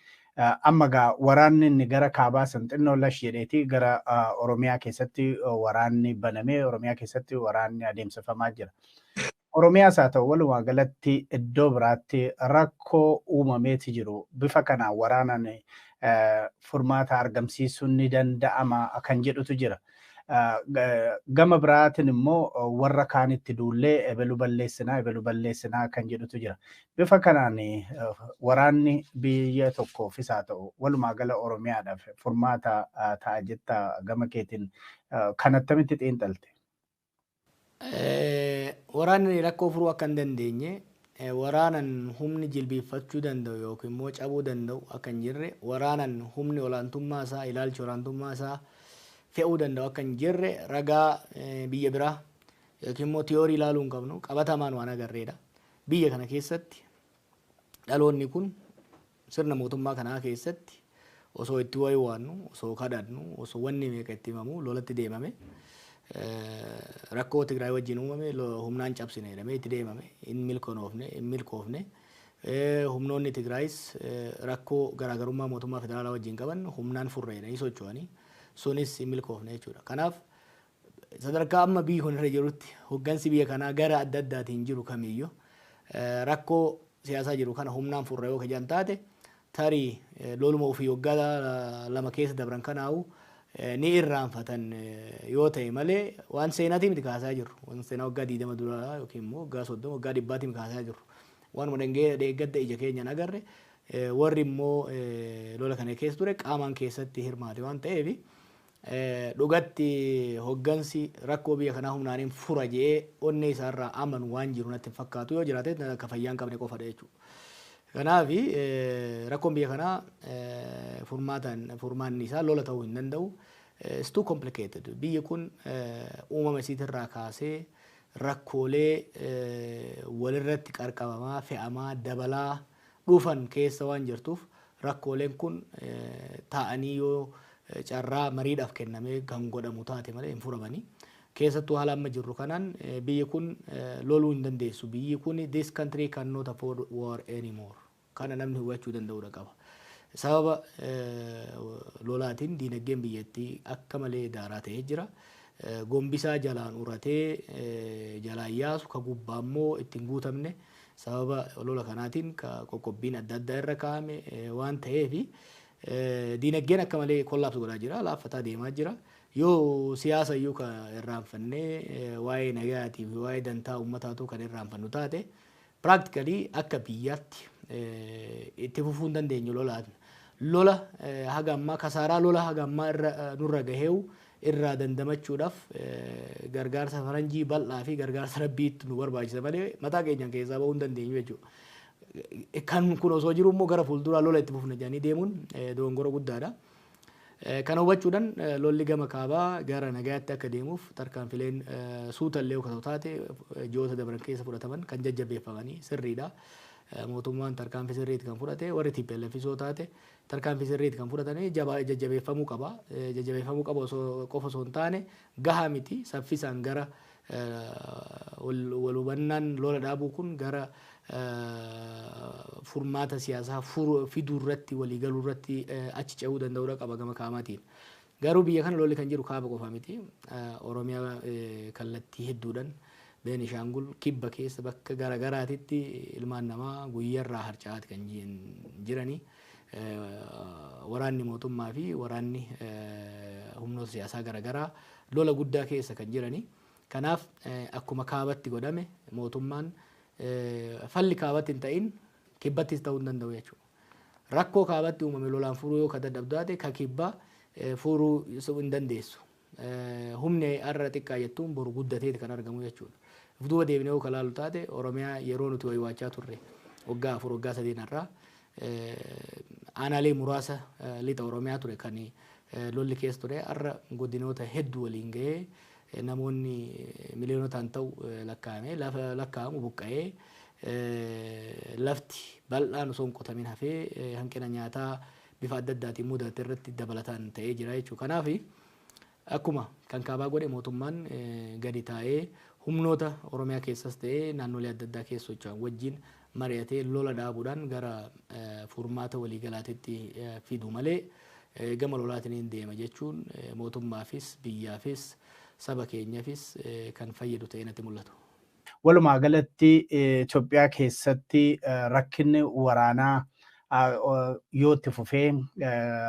Amma gaa waraanni inni gara kaabaa san xinnoo lash jedheeti gara Oromiyaa keessatti waraanni banamee Oromiyaa keessatti waraanni adeemsifamaa jira. Oromiyaas haa ta'u walumaa galatti iddoo biraatti rakkoo uumameeti jiru. Bifa kanaan waraanaan furmaata argamsiisuun ni danda'ama kan jedhutu jira. Gama biraatiin immoo warra kaanitti duullee ebelu balleessinaa, ebelu balleessinaa kan jedhutu jira. Bifa kanaan waraanni biyya tokkoofis haa ta'u walumaa gala Oromiyaadhaaf furmaata ta'a jetta, gama keetiin kan attamitti xiinxalte? Waraanni rakkoo furuu akka hin dandeenye, waraanan humni jilbiiffachuu danda'u yookiin immoo cabuu danda'u akka hin jirre, waraanan humni olaantummaa isaa, ilaalchi olaantummaa isaa fe'uu danda'u akka hin jirre ragaa biyya biraa yookiin immoo tiyoorii ilaaluu hin qabnu, qabatamaan waan agarreedha. Biyya kana keessatti dhaloonni kun sirna mootummaa kanaa keessatti osoo itti waywaannu, osoo kadhannu, osoo wanni meeqa itti himamu lolatti deemame. Rakkoo Tigraay wajjin uumame humnaan cabsine jedhamee itti deemame, hin milkoofne, hin milkoofne. Humnoonni Tigraayis rakkoo garaagarummaa mootummaa federaalaa wajjin qaban humnaan furre jedhanii socho'anii, sunis hin milkoofne jechuudha. Kanaaf sadarkaa amma biyyi kun irra jirutti hoggansi biyya kanaa gara adda addaatiin jiru kamiyyuu rakkoo siyaasaa jiru kana humnaan furre yoo kajan taate, tarii loluma ofii waggaa 2 keessa dabran kanaa'u ni irraanfatan yoo ta'e malee, waan seenaatii miti kaasaa jirru. Waan seenaa waggaa 20 duraa yookiin immoo waggaa 30, waggaa 100tii kaasaa jirru. Waanuma deeggadda ija keenyaan agarre, warri immoo lola kana keessa ture qaamaan keessatti hirmaate waan ta'eef, dhugatti hoggansi rakkoo biyya kanaa humnaan fura jedhee onnee isaarraa amanu waan jiru natti hin fakkaatu. Yoo jiraate akka fayyaa hin qabne qofadha jechuudha. Kanaaf rakkoon biyya kanaa furmaataan furmaanni isaa lola ta'uu hin danda'u. It's too complicated. Biyyi kun uumama isiitirraa kaasee rakkoolee walirratti qarqabamaa, fe'amaa, dabalaa dhufan keessa waan jirtuuf, rakkooleen kun taa'anii yoo carraa mariidhaaf kennamee kan godhamu taate malee hin furamanii. Keessattuu haala amma jirru kanaan biyyi kun loluu hin dandeessu. Biyyi kun, this country cannot afford war anymore. Kana namni hubachuu danda'uudha qaba. Sababa lolaatiin diinagdeen biyyattii akka malee daaraa ta'ee jira. Gombisaa jalaan uratee jalaan yaasu ka gubbaa immoo ittiin guutamne, sababa lola kanaatiin ka qoqqobbiin adda addaa irra kaa'ame waan ta'eefi, diinagdeen akka malee collapse godhaa jira, laaffataa deemaa jira. Yoo siyaasa iyyuu ka irraanfannee waa'ee nagayaatii fi waa'ee dantaa uummataatu kan irraanfannu taate, practically akka biyyaatti itti fufuu hin dandeenyu lolaan. Lola haga ammaa, kasaaraa lola haga ammaa irra nurra gaheewu irraa dandamachuudhaaf gargaarsa faranjii bal'aa fi gargaarsa rabbiitti nu barbaachisa malee mataa keenyaan keessaa bahuu hin dandeenyu jechuudha. Kan kun osoo jiru immoo gara fuulduraa lola itti fufna jedhanii deemuun dogongora guddaadha. Kana hubachuudhaan lolli gama kaabaa gara nagayaatti akka deemuuf tarkaanfileen suutallee yoo taate ji'oota dabran keessa fudhataman kan jajjabeeffamanii sirriidha. Mootummaan tarkaanfii sirriitti kan fudhate, warri TPLF yoo taate tarkaanfii sirriitti kan fudhatanii jajjabeeffamuu qaba. Jajjabeeffamuu qaba osoo qofa osoo hin taane, gahaa miti, saffisaan gara wal hubannaan lola dhaabuu kun gara furmaata siyaasaa fiduu irratti, waliigaluu irratti achi ce'uu danda'uudha qaba gama kaabaatiin. Garuu biyya kana lolli kan jiru kaaba qofa miti. Oromiyaa kallattii hedduudhaan, Beenishaangul, kibba keessa bakka garaagaraatitti ilmaan namaa guyyaarraa harca'aati kan jiranii. Waraanni mootummaa fi waraanni humnoota siyaasaa garaagaraa lola guddaa keessa kan jiranii. Kanaaf akkuma kaabatti godhame, mootummaan falli kaabatti hin ta'in kibbattis ta'uu hin danda'u jechuudha. Rakkoo kaabatti uumame lolaan furuu yoo ka dadhabdu taate, ka kibbaa furuu hin dandeessu. Humni har'a xiqqaa jettuun boru guddateeti kan argamu jechuudha. Duuba deebinee yoo ka laalu taate, Oromiyaa yeroo nuti waywaachaa turre, waggaa 4, waggaa 3 irraa, aanaalee muraasa lixa Oromiyaa ture kan lolli keessa ture. Har'a godinoota hedduu waliin gahee, namoonni miliyoonotaan ta'u lakkaa'ame lafa lakkaa'amu buqqa'ee, lafti bal'aan osoo hin qotamin hafee, hanqina nyaataa bifa adda addaatiin mudate irratti dabalataan ta'ee jira jechuudha. Kanaaf akkuma kan kaabaa godhe mootummaan gadi taa'ee humnoota Oromiyaa keessas ta'ee naannolee adda addaa keessa socho'an wajjin mari'atee lola dhaabuudhaan gara furmaata waliigalaatitti fidu malee, gama lolaatiin hin deema jechuun mootummaafis, biyyaafis, saba keenyaafis kan fayyadu ta'ee natti mul'atu. Walumaa galatti Itoophiyaa keessatti rakkinni waraanaa yoo itti fufee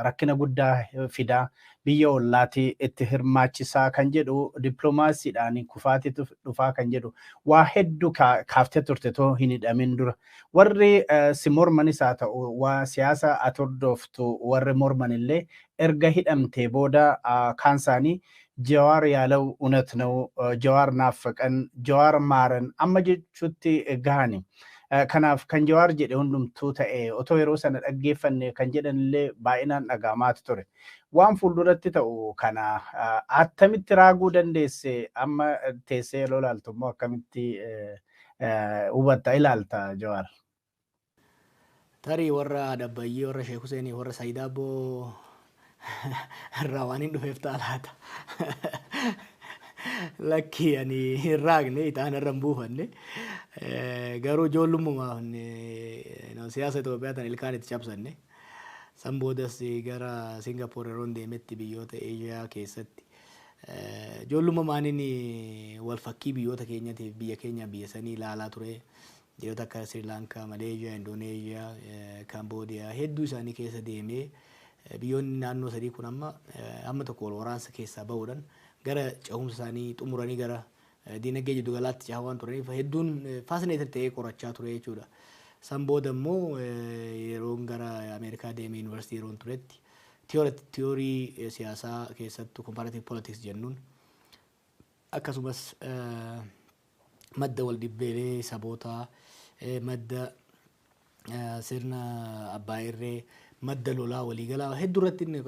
rakkina guddaa fidaa, biyya ollaatti itti hirmaachisaa kan jedhu, dippiloomaasiidhaan kufaatitu dhufaa kan jedhu waa hedduu kaaftee turte too hin hidhamin dura. Warri si mormanis haa ta'u, waa siyaasa ati hordoftu warri morman illee erga hidhamtee booda kaan isaanii "ጀዋር ያለው እውነት ነው፣ ጀዋር ናፈቀን፣ ጀዋር ማረን" amma jechuutti gahani. Kanaaf kan Jawaar jedhe hundumtuu ta'e otoo yeroo sana dhaggeeffanne kan jedhan illee baay'inaan dhaga'amaatu ture. Waan fuulduratti ta'u kana attamitti raaguu dandeesse? Amma teessee yeroo ilaaltu immoo akkamitti hubatta, ilaalta, Jawaar? Tarii warra Dabbayyee, warra Sheek Huseenii, warra Saayidaabboo irraa waan hin dhufeef ta'a laata. Lakki, ani hin raaqne, ixaana irra hin buufanne. Garuu ijoollummaaf siyaasa Itoophiyaa tan ilkaan itti cabsanne. San boodas gara Singapoor yeroon deemetti biyyoota Eeshiyaa keessatti ijoollummaaniin wal fakkii biyyoota keenyatiif biyya keenya biyya sanii ilaalaa ture. Biyyoota akka Sri Lankaa, Maleeshiyaa, Indoneeshiyaa, Kaamboodiyaa hedduu isaanii keessa deemee, biyyoonni naannoo sadii kun amma hamma tokko wal waraansa keessaa bahuudhaan gara cehumsa isaanii xumuranii gara diinagdee jiddugalaatti cehaa waan turaniif, hedduun fascinated ta'ee qorachaa ture jechuudha. San booda immoo yeroon gara Ameerikaa deemee yuunivarsiitii yeroon turetti tiyoorii siyaasaa, keessattuu comparative politics jennuun, akkasumas madda wal dhibbeelee sabootaa, madda sirna abbaa irree, madda lolaa waliigalaa hedduu irratti inni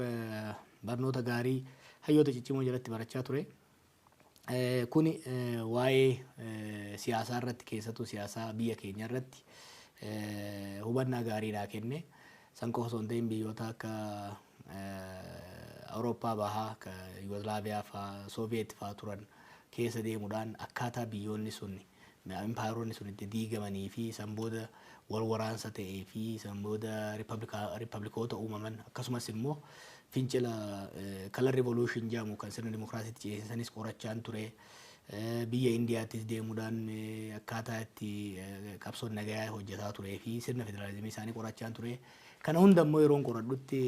barnoota gaarii hayyoota ciccimoo jalatti barachaa ture. Kuni waa'ee siyaasaa irratti, keessattuu siyaasaa biyya keenya irratti hubannaa gaarii naa kenne. San qofa osoo hin ta'in, biyyoota akka Awurooppaa bahaa akka Yugoslaaviyaa fa'aa, Sooviyeet fa'aa turan keessa deemuudhaan akkaataa biyyoonni sun, impaayeroonni sun itti diigamanii fi san booda wal waraansa ta'ee fi san booda riippablikoota uumaman, akkasumas immoo fincila color revolution jedhamu kan sirna dimokiraasiitti ceesisanis qorachaan ture. Biyya Indiyaattis deemuudhaan akkaataa itti qabsoon nagayaa hojjetaa turee fi sirna federaalizimii isaanii qorachaan ture. Kana hunda immoo yeroon qoradhutti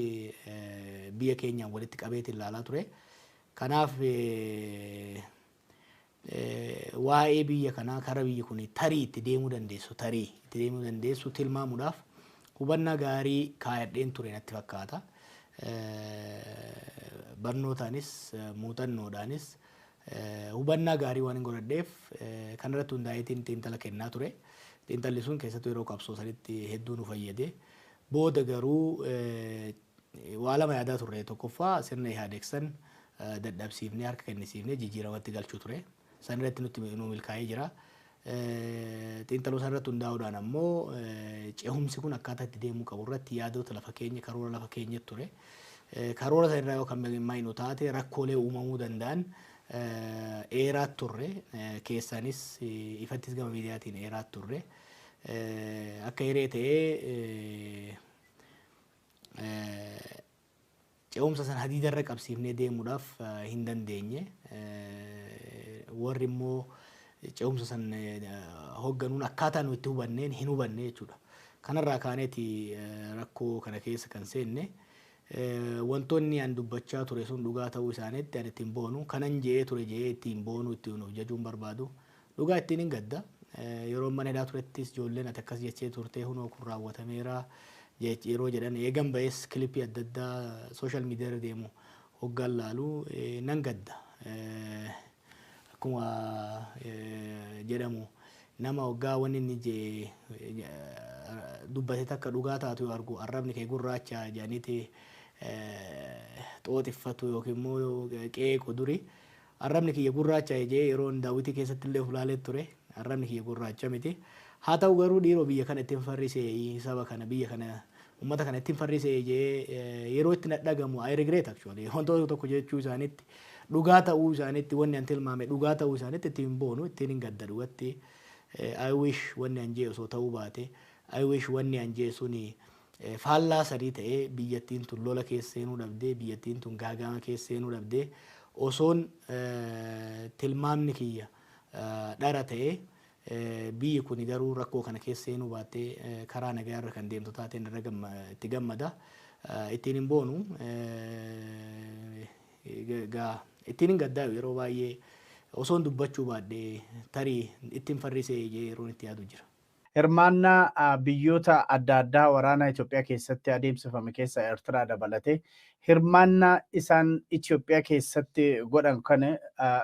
biyya keenyaan walitti qabeetiin ilaalaa ture. Kanaaf waa'ee biyya kanaa, kara biyyi kun tarii itti deemuu dandeessu, tarii itti deemuu dandeessu tilmaamuudhaaf hubannaa gaarii kaayadheen ture natti fakkaata. Barnootaanis muuxannoodhaanis hubannaa gaarii waan hin godhadheef, kanarratti hundaa'eetiin xiinxala kennaa ture. Xiinxalli sun keessattuu yeroo qabsoo sanitti hedduu nu fayyade. Booda garuu waa lama yaadaa turre. Tokkoffaa, sirna Ihaadeeg san dadhabsiifnee, harka kennisiifnee jijjiiramatti galchuu ture. San irratti nutti nu milkaa'ee jira. Xiinxaluu san irratti hundaa'uudhaan ammoo cehumsi kun akkaataa itti deemuu qabu irratti yaadota lafa keenya, karoora lafa keenya ture. Karoora san irraa yoo kan maayinu taate, rakkoolee uumamuu danda'an eeraa turre, keessaanis ifattis gama miidiyaatiin eeraa turre. Akka hiree ta'ee ce'umsa san hadiidarra qabsiifnee deemuudhaaf hin dandeenye. Warri immoo ce'umsa san hoogganuun akkaataa nu itti hubanneen hin hubanne jechuudha. Kanarraa kaaneeti rakkoo kana keessa kan seenne. Wantoonni an dubbachaa ture sun dhugaa ta'uu isaaniitti ani ittiin boonu. Kanan je'ee ture je'ee ittiin boonu, ittiin of jajuun barbaadu. Dhugaa ittiin hin gadda. Yeroo mana hidhaa turettis ijoolleen "Ati akkas jechee turtee, hunoo kun raawwatameera" yeroo jedhan, eegan ba'es clip adda addaa social media irra deemu hoggaan laalu nan gadda. Akkuma jedhamu, nama hoggaa wanni inni jee dubbate takka dhugaa taatu yoo argu "Arrabni kee gurraacha" jedhaniiti xooxiffatu yookiin immoo qeequ duri. Arrabni kiyya gurraacha jee yeroon daawwitii keessatti illee fulaalee ture. Arrabni kiyya gurraacha miti. Haa ta'u garuu, dhiiroo, biyya kana ittiin farrisee, saba kana, biyya kana, uummata kana ittiin farrisee jee yeroo itti dhagamu, I regret actually. Wantoota tokko jechuu isaaniitti dhugaa ta'uu isaaniitti, wanni an tilmaame dhugaa ta'uu isaaniitti ittiin boonu, ittiin hin gadda dhugatti. I wish wanni an jee osoo ta'uu baate, I wish wanni an jee suni faallaa sadii ta'ee, biyyattiin tun lola keessa seenuu dhabdee, biyyattiin tun gaagama keessa seenuu dhabdee, osoon tilmaamni kiyya dhara ta'ee, biyyi kun garuu rakkoo kana keessa seenuu baattee karaa nagaa irra kan deemtu taateen irra itti gammada. Ittiin hin boonu, ittiin hin gaddaa. Yeroo baay'ee osoon dubbachuu baadhee tarii ittiin farrisee yeroon itti yaadu jira. Hirmaannaa biyyoota adda addaa waraana Itoophiyaa keessatti adeemsifame keessa, Eertiraa dabalatee, hirmaannaa isaan Itoophiyaa keessatti godhan kana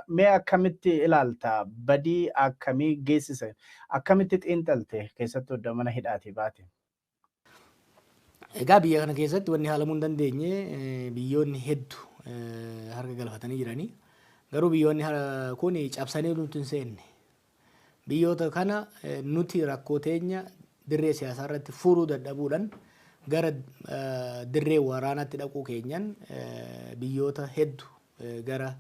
mee akkamitti ilaalta? Badii akkamii geessise? Akkamitti xiinxalte, keessattuu iddoo mana hidhaatii baate? Egaa, biyya kana keessatti wanni haalamuu hin dandeenye, biyyoonni hedduu harka galfatanii jiranii. Garuu biyyoonni kun cabsanii nuti hin seenne. Biyyoota kana nuti rakkoo teenya dirree siyaasaa irratti furuu dadhabuudhaan gara dirree waraanaatti dhaquu keenyan biyyoota hedduu gara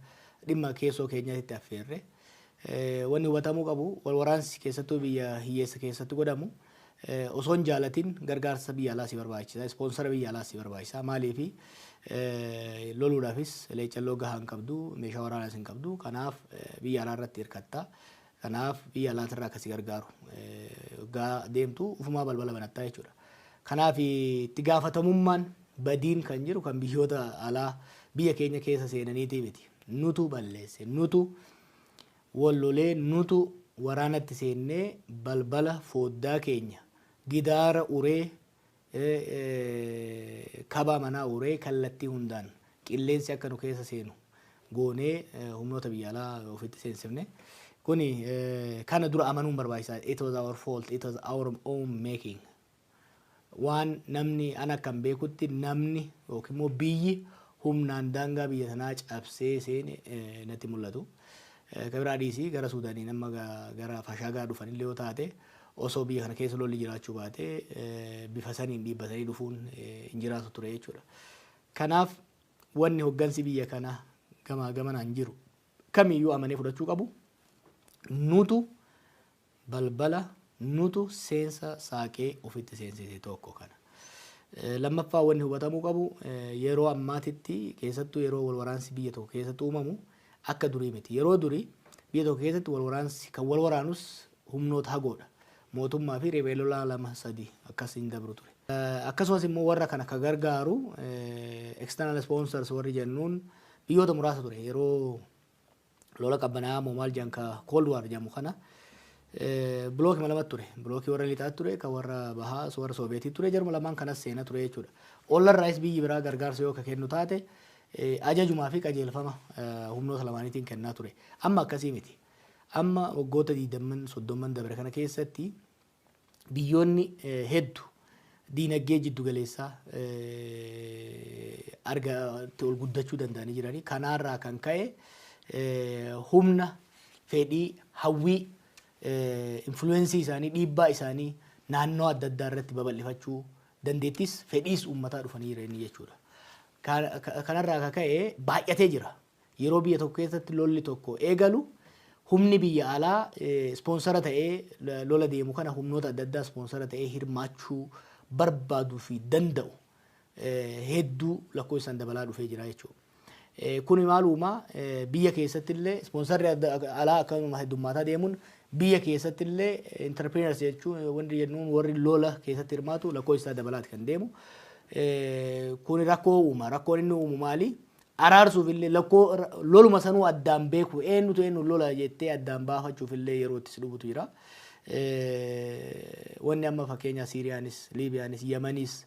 Dhimma keessoo keenyatti affeerre. Wanni hubatamuu qabu, wal waraansi keessattuu biyya hiyyeessa keessatti godhamu osoo hin jaalatin gargaarsa biyya alaa si barbaachisa. Sponsor biyya alaa si barbaachisa. Maaliifi, loluudhaafis leecalloo gahaa hin qabdu, meeshaa waraanaas hin qabdu. Kanaaf biyya alaa irratti hirkatta. Kanaaf biyya alaatirraa akkasi gargaaru gaa deemtu ufumaa balbala banattaa jechuudha. Kanaaf itti gaafatamummaan badiin kan jiru kan biyyoota alaa biyya keenya keessa seenaniitii miti. Nutu balleesse, nutu wal lolee, nutu waraanatti seennee balbala fooddaa keenya gidaara uree, kabaa manaa uree, kallattii hundaan qilleensi akka nu keessa seenu goonee humnoota biyya alaa ofitti seensifne. Kuni kana dura amanuun barbaachisaa. It was our fault. It was our own making. Waan namni ana akkan beekutti namni yookiin immoo biyyi humnaan daangaa biyya sanaa cabsee seene natti mul'atu. Kan biraa dhiisii, gara Suudaanii nama gara Fashaagaa dhufanillee yoo taate, osoo biyya kana keessa lolli jiraachuu baate bifa saniin dhiibbatanii dhufuun hin jiraatu ture jechuudha. Kanaaf wanni hoggansi biyya kanaa gamaa gamanaan jiru kamiyyuu amanee fudhachuu qabu, nutu balbala, nutu seensa saaqee ofitti seensise, tokko kana. Lammaffaa, wanni hubatamuu qabu, yeroo ammaatitti keessattuu yeroo wal waraansi biyya tokko keessatti uumamu akka durii miti. Yeroo durii biyya tokko keessatti wal waraansi kan wal waraanus humnoota hagoodha. Mootummaa fi riphee lolaa lama sadi akkas hin dabru ture. Akkasumas immoo warra kana ka gargaaru external sponsors warri jennuun biyyoota muraasa ture. Yeroo lola qabbanaa moo maal jedhan, ka Cold War jedhamu kana, blockii lamatti ture. Blockii warra lixaa ture, kan warra bahaa warra Sooviyetii ture. Jaruma lamaan kanas seena ture jechuudha. Ollarraayis biyyi biraa gargaarsa yoo ka kennu taate ajajumaa fi qajeelfama humnoota lamaaniitiin kennaa ture. Amma akkasii miti. Amma waggoota 20, 30n dabre kana keessatti biyyoonni hedduu diinagdee jiddu galeessaa argatti ol guddachuu danda'anii jiranii. Kanaarraa kan ka'e humna, fedhii, hawwii, influence isaanii, dhiibbaa isaanii naannoo adda addaa irratti babal'ifachuu dandeettis fedhiis uummataa dhufanii jiranii jechuudha. Kanarraa kan ka'e baay'atee jira. Yeroo biyya tokko keessatti lolli tokko eegalu humni biyya alaa sponsor ta'ee lola deemu kana, humnoota adda addaa sponsor ta'ee hirmaachuu barbaaduu fi danda'u hedduu lakkoofsaan dabalaa dhufee jira jechuudha. Kuni maal uumaa? Biyya keessatti illee sponsorri alaa akkasuma heddummaataa deemuun biyya keessatti illee entrepreneurs jechuun wanti jennuun warri lola keessatti hirmaatu lakkoofsa isaa dabalaati kan deemu. Kuni rakkoo uuma. Rakkoon inni uumu maali? Araarsuuf illee lakkoo loluma sanuu addaan beeku, eenyutu eenyu lola jettee addaan baafachuuf illee yeroo itti si dhufutu jira. Wanni amma fakkeenya Siiriyaanis, Liibiyaanis, Yamanis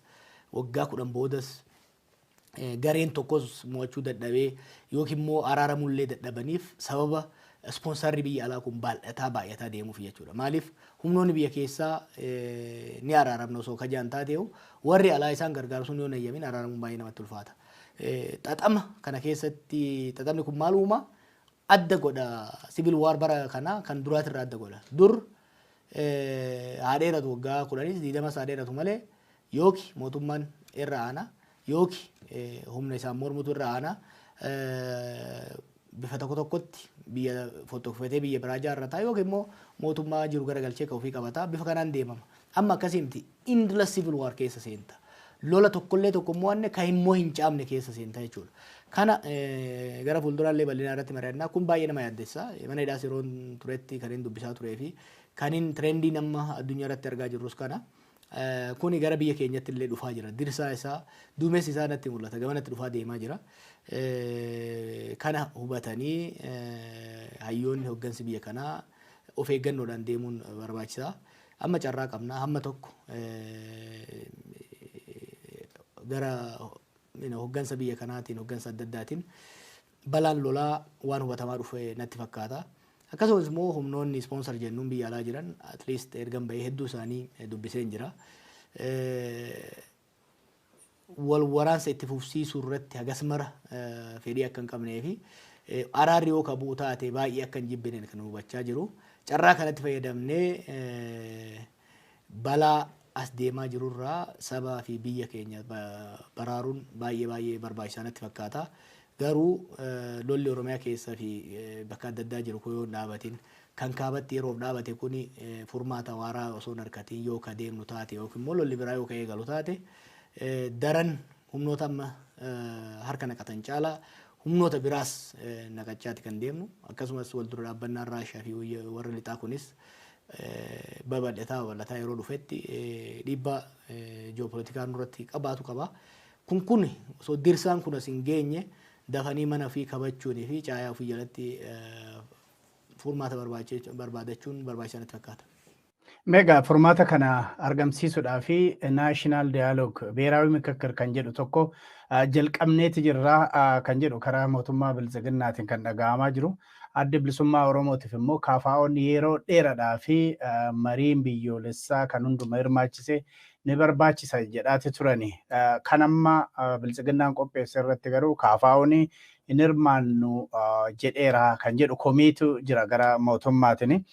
waggaa 10 boodas gareen tokkos mo'achuu dadhabee yookiin immoo araaramullee dadhabaniif sababa sponsorri biyya alaa kun baay'ataa baay'ataa deemuuf jechuudha. Maaliif, humnoonni biyya keessaa ni araaramna osoo kajaan taateehu, warri alaa isaan gargaaru sun yoo hin eeyyamin araaramuun baay'ee namatti ulfaata. Xaxama kana keessatti xaxamni kun maal uuma? Adda godha, civil war bara kana kan duraatirraa adda godha. Dur haa dheeratu, waggaa 10s 20s haa dheeratu malee, yooki mootummaan irra aana yooki humna isaan mormutu irra aana, bifa tokko tokkotti biyya fottokfatee biyya biraa ijaarrata yookiin immoo mootummaa jiru garagalchee kan ofii qabata, bifa kanaan deemama. Amma akkasii miti, endless civil war keessa seenta. Lola tokkollee tokko mo'anne kan immoo hin caamne keessa seenta jechuudha. Kana gara fuulduraallee bal'inaa irratti mari'annaa. Kun baay'ee nama yaaddessa. Mana hidhaas yeroo turetti kan hin dubbisaa turee fi kan hin trendiin amma addunyaa irratti argaa jirrus kana. Kuni gara biyya keenyatti illee dhufaa jira. Dirsaa isaa, duumessi isaa natti mul'ata. Gamanatti dhufaa deemaa jira. Kana hubatanii hayyoonni, hoggansi biyya kanaa of eeggannoodhaan deemuun barbaachisaa. Amma carraa qabna hamma tokko gara hoggansa biyya kanaatiin, hoggansa adda addaatiin balaan lolaa waan hubatamaa dhufe natti fakkaata. Akkasumas immoo humnoonni sponsor jennuun biyya alaa jiran at least ergan bahee hedduu isaanii dubbiseen jira. Wal waraansa itti fufsiisuu irratti hagas mara fedhii akka hin qabnee fi araarri yoo kabuu taate baay'ee akka hin jibbine kan hubachaa jiru. Carraa kanatti fayyadamnee balaa as deemaa jirurraa sabaa fi biyya keenya baraaruun baay'ee baay'ee barbaachisaa natti fakkaata. Garuu lolli Oromiyaa keessaa fi bakka adda addaa jiru kun yoo hin dhaabatin, kan kaabatti yeroof dhaabate kun furmaata waaraa osoo hin argatin yoo ka deemnu taate, yookiin immoo lolli biraa yoo ka eegalu taate, daran humnoota amma harka naqatan caalaa humnoota biraas naqachaati kan deemnu. Akkasumas wal dura dhaabbannaan Raashaa fi warra lixaa kunis babal'ataa babal'ataa yeroo dhufetti dhiibbaa ji'oopolitikaa nurratti qabaatu qaba. Kun osoo dirsaan kun as hin geenye dafanii mana ofii kabachuunii fi caayaa ofii jalatti furmaata barbaadachuun barbaachisaa natti fakkaata. Meegaa furmaata kana argamsiisuudhaa fi national dialogue, ብሔራዊ ምክክር kan jedhu tokko jalqabneeti jirra kan jedhu karaa mootummaa Biltsiginnaatiin kan dhaga'amaa jiru. Addi Bilisummaa Oromootiif immoo KFO'n yeroo dheeraadhaa fi mariin biyyoolessaa kan hunduma hirmaachise ni barbaachisa jedhaati turani. Kan amma Biltsiginnaan qopheesse irratti garuu KFO'n hin hirmaannu jedheera kan jedhu komiitu jira gara mootummaatiin.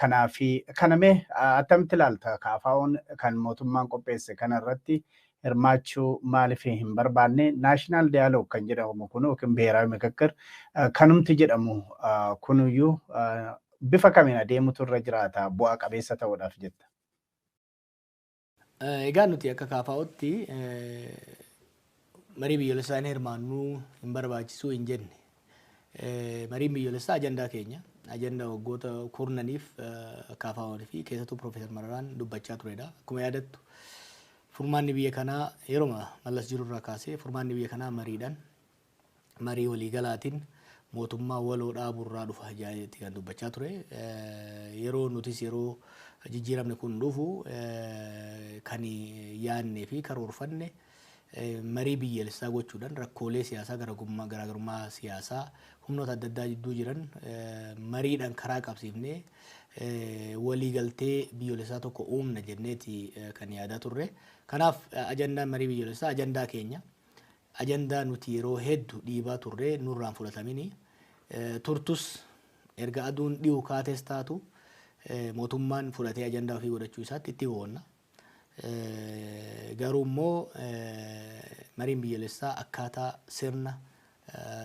Kanaaf kana mee attamitti ilaalta? KFO'n kan mootummaan qopheesse kana irratti hirmaachuu maaliif hin barbaanne? National dialogue kan jedhamu kun yookiin ብሔራዊ ምክክር kanumti jedhamu kunuyyuu bifa kamiin adeemutu irra jiraata bu'a qabeessa ta'uudhaaf jetta? Egaa nuti akka KFO'tti marii biyyoolessaa hin hirmaannuu, hin barbaachisuu hin jenne. Mariin biyyoolessaa ajandaa keenya. Ajandaa waggoota kurnaniif KFO fi keessattuu Piroofeesar Mararaan dubbachaa turedha. Akkuma yaadattu, furmaanni biyya kanaa yeroo Mallas jirurraa kaasee furmaanni biyya kanaa mariidhaan, marii waliigalaatiin mootummaa waloo dhaaburraa dhufa jedheetti kan dubbachaa ture. Yeroo nutis yeroo jijjiiramni kun dhufu kan yaadnee fi karoorfanne marii biyyaalessaa gochuudhaan rakkoolee siyaasaa, garaagarummaa siyaasaa humnoota adda addaa jidduu jiran mariidhaan karaa qabsiifnee waliigaltee biyyoolessaa tokko uumna jenneeti kan yaadaa turre. Kanaaf ajandaan marii biyyoolessaa ajandaa keenya. Ajandaa nuti yeroo hedduu dhiibaa turre nurraan fudhatamini. Turtus erga aduun dhi'u kaates taatu mootummaan fudhatee ajandaa ofii godhachuu isaatti itti boonna. Garuu immoo mariin biyyoolessaa akkaataa sirna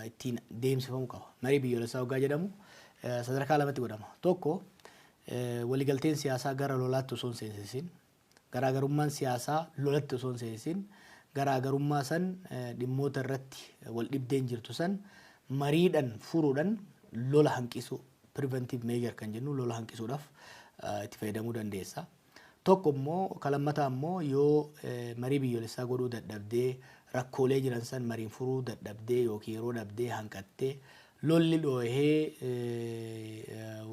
ittiin deemsifamuu qaba. Marii biyyoolessaa waggaa jedhamu sadarkaa lamatti godhama. Tokko, waliigalteen siyaasaa gara lolaatti osoo hin seensisin, garaagarummaan siyaasaa lolatti osoo hin seensisin, garaagarummaa san, dhimmoota irratti wal dhibdeen jirtu san mariidhaan furuudhaan lola hanqisuu, preventive measure kan jennu, lola hanqisuudhaaf itti fayyadamuu dandeessa. Tokko immoo, kalammataa immoo, yoo marii biyyoolessaa godhuu dadhabdee, rakkoolee jiran san mariin furuu dadhabdee yookiin yeroo dhabdee hanqattee, lolli dhoohee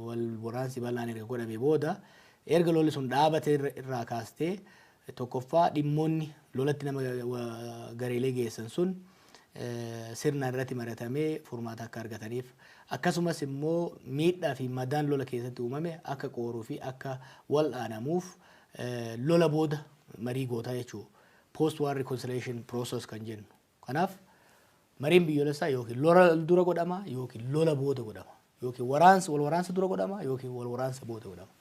wal waraansi bal'aan erga godhame booda, erga lolli sun dhaabate irraa kaastee, tokkoffaa dhimmoonni lolatti nama gareelee geessan sun sirnaan irratti mari'atamee furmaata akka argataniif, akkasumas immoo miidhaa fi madaan lola keessatti uumame akka qooruu fi akka wal'aanamuuf lola booda marii gootaa jechuudha. Post war reconciliation process kan jennu. Kanaaf mariin biyyoolessaa yookiin lola dura godhama yookiin lola booda godhama. Yookiin waraansa wal waraansa dura godhama yookiin wal waraansa booda godhama.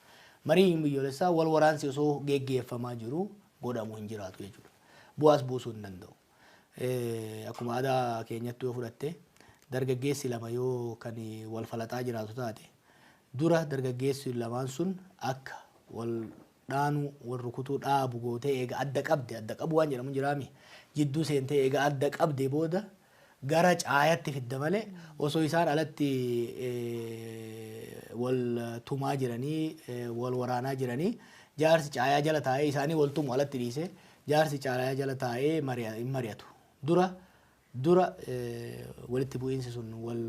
Mariin biyyoolessaa wal waraansi osoo geggeeffamaa jiru godhamu hin jiraatu jechuudha. Bu'aas buusuu hin danda'u. Akkuma aadaa keenyatti yoo fudhatte, dargaggeessi lama yoo kan wal falaxaa jiraatu taate, dura dargaggeessi lamaan sun akka wal dhaanuu, wal rukutuu dhaabu gootee, eega adda qabde, adda qabu waan jedhamu jiraami, jidduu seentee eega adda qabde booda gara caayatti fidda malee, osoo isaan alatti wal tumaa jiranii, wal waraanaa jiranii, jaarsi caayaa jala taa'ee isaanii wal tumu alatti dhiise, jaarsi caayaa jala taa'ee hin mari'atu. Dura dura walitti bu'iinsi sun, wal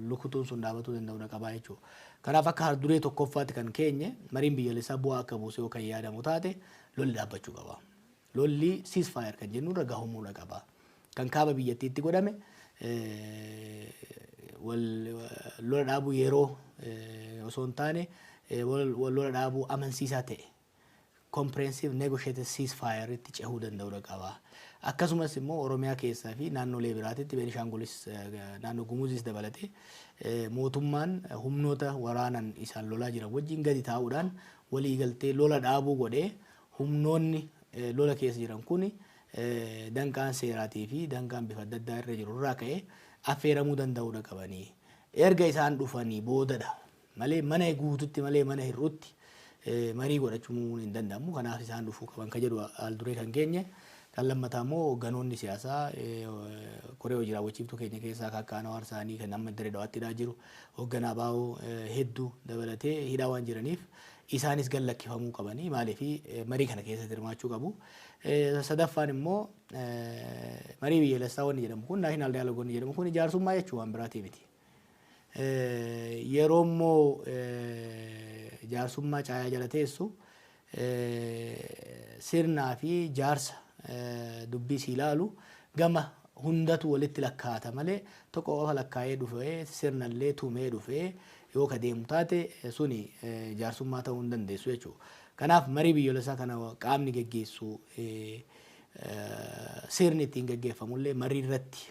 lukutuun sun dhaabatuu danda'uu qabaa jechuudha. Kanaaf akka harduree tokkoffaatti kan keenye, mariin biyyoolessaa bu'aa akka buuse yoo kan yaadamu taate, lolli dhaabbachuu qaba. Lolli ceasefire kan jennu irra gahamuudha qaba. Kan kaaba biyyattiitti godhame wal lola dhaabuu yeroo osoo hin taane wal lola dhaabuu amansiisaa ta'e, comprehensive negotiated ceasefire itti cehuu danda'uudha qaba. Akkasumas immoo Oromiyaa keessaa fi naannolee biraatitti, Beenishaangulis, naannoo Gumuzis dabalatee, mootummaan humnoota waraanan isaan lolaa jiran wajjin gadi taa'uudhaan waliigaltee lola dhaabuu godhee, humnoonni lola keessa jiran kun danqaan seeraatii fi danqaan bifa adda addaa irra jiru irraa ka'ee Affeeramuu danda'uudha qabanii. Erga isaan dhufanii boodadha malee mana guututti malee mana hir'utti marii godhachuun hin danda'amu. Kanaaf isaan dhufuu qaban kan jedhu al duree kan keenye. Kan lammataa immoo hoogganoonni siyaasaa koree hojii raawwachiiftuu keenya keessaa kan akka Anwaar Saanii kan amma Dirree Dawaatti hidhaa jiru, hoogganaa ABO hedduu dabalatee hidhaa waan jiraniif, isaanis gad lakkifamuu qabanii, maaliif marii kana keessatti hirmaachuu qabu. Sadaffaan immoo marii biyyaalessaa wanni jedhamu kun, national dialogue wanni jedhamu kun, jaarsummaa jechuu, waan biraatii miti. Yeroo immoo jaarsummaa caayaa jala teessu, sirnaa fi jaarsa dubbii si ilaalu gama hundatu walitti lakkaa'ata malee, tokko qofa lakkaa'ee dhufee, sirnallee tumee dhufee yoo ka deemu taate, suni jaarsummaa ta'uu hin dandeessu jechuudha. Kanaaf marii biyyoolessaa kana qaamni geggeessu, sirni ittiin geggeeffamullee marii irratti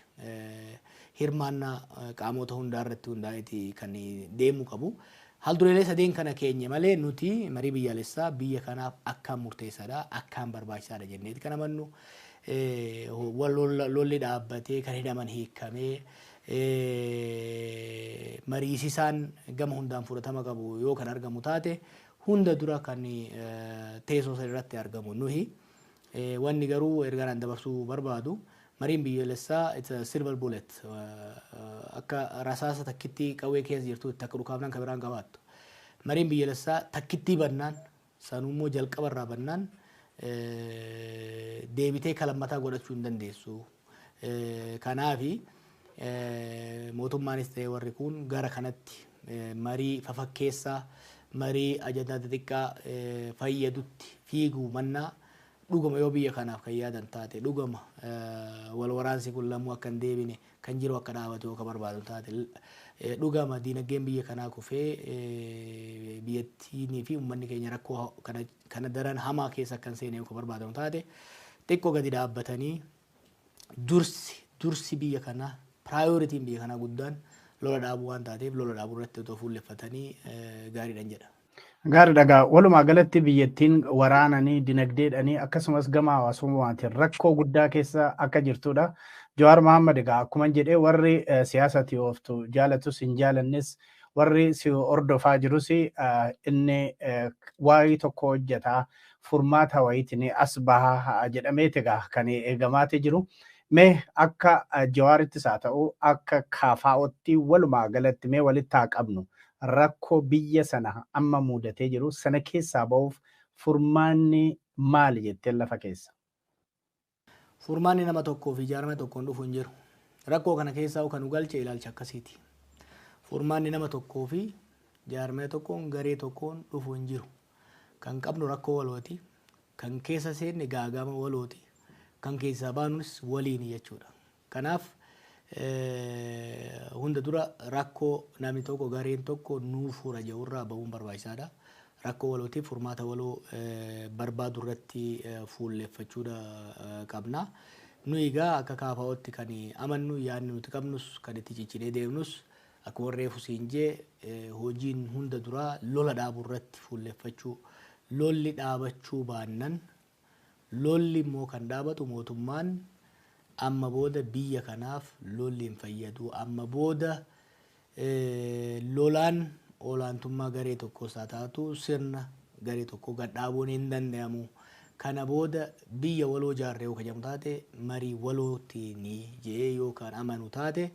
hirmaannaa qaamota hundaa irratti hundaa'eeti kan deemuu qabu. Haldureelee sadeen kana keenye malee nuti marii biyyaalessaa biyya kanaaf akkaan murteessaadha, akkaan barbaachisaadha jenneeti kan amannu. Lolli dhaabbatee, kan hidhaman hiikamee, mariisisaan gama hundaan fudhatama qabu yoo kan argamu taate, hunda dura kan teessoo san irratti argamu nuhi. Wanni garuu ergaan dabarsuu barbaadu, mariin biyyoolessaa it's a silver bullet, akka rasaasa takkittii qawwee keessa jirtutti akka dhukaafnaan kan biraan qabaattu. Mariin biyyoolessaa takkittii bannaan, sanummoo jalqabarraa bannaan, deebitee kalammataa godhachuu hin dandeessu. Kanaafi mootummaanis ta'e warri kun gara kanatti marii fafakkeessaa, marii ajandaa xixiqqaa fayyadutti fiiguu mannaa, dhuguma yoo biyya kanaaf kan yaadan taate, dhuguma wal waraansi kun lamuu akka hin deebine, kan jiru akka dhaabatu yoo ka barbaadu taate, dhugama diinagdeen biyya kanaa kufee biyyattiinii fi uummanni keenya rakkoo kana daran hamaa keessa akka hin seene yoo ka barbaadamu taate, xiqqoo gadi dhaabbatanii dursi biyya kanaa, priorityn biyya kanaa guddaan lola dhaabuu waan taateef, lola dhaabuu irratti otoo fuulleffatanii gaariidhaan jedha. Gaariidha gaa, walumaa galatti biyyattiin waraananii, dinagdeedhanii, akkasumas gama hawaasummaatiin rakkoo guddaa keessa akka jirtudha. Jawaar Mohaammed, egaa akkuma jedhee, warri siyaasatti ooftu jaalatus hin jaalannes, warri si hordofaa jirus, inni waa'ee tokko hojjetaa furmaata wayiitiin as bahaa jedhameeti egaa kan eegamaati jiru. Mee akka Jawaarittis haa ta'u, akka KFO'tti, walumaa galatti mee walitti haa qabnu, rakkoo biyya sana amma mudatee jiru sana keessaa ba'uuf furmaanni maali jettee lafa keessa? Furmaanni nama tokkoo fi jaarma tokkoon dhufu hin jiru. Rakkoo kana keessaa kan nu galche ilaalcha akkasiiti. Furmaanni nama tokkoo fi jaarmaya tokkoon, garee tokkoon dhufu hin jiru. Kan qabnu rakkoo walooti. Kan keessa seenne gaagama walooti. Kan keessaa baanus waliin jechuudha. Kanaaf hunda dura rakkoo namni tokko, gareen tokko nuu fura jedhurraa bahuun barbaachisaadha. Rakkoo walootiif furmaata waloo barbaadu irratti fuulleffachuudha qabna. Nu egaa akka KFO'tti kan amannu, yaadni nuti qabnus, kan itti ciccinee deemnus, akkuma reefu siin jee, hojiin hunda duraa lola dhaabuu irratti fuulleffachuu. Lolli dhaabachuu baannan, lolli immoo kan dhaabatu mootummaan amma booda biyya kanaaf lolli hin fayyadu, amma booda lolaan olaantummaa garee tokkos haa taatu sirna garee tokko gad dhaabuun hin danda'amu. Kana booda biyya waloo jaarree yoo kajamu taate, marii walootiin jedhee yookaan amanu taate,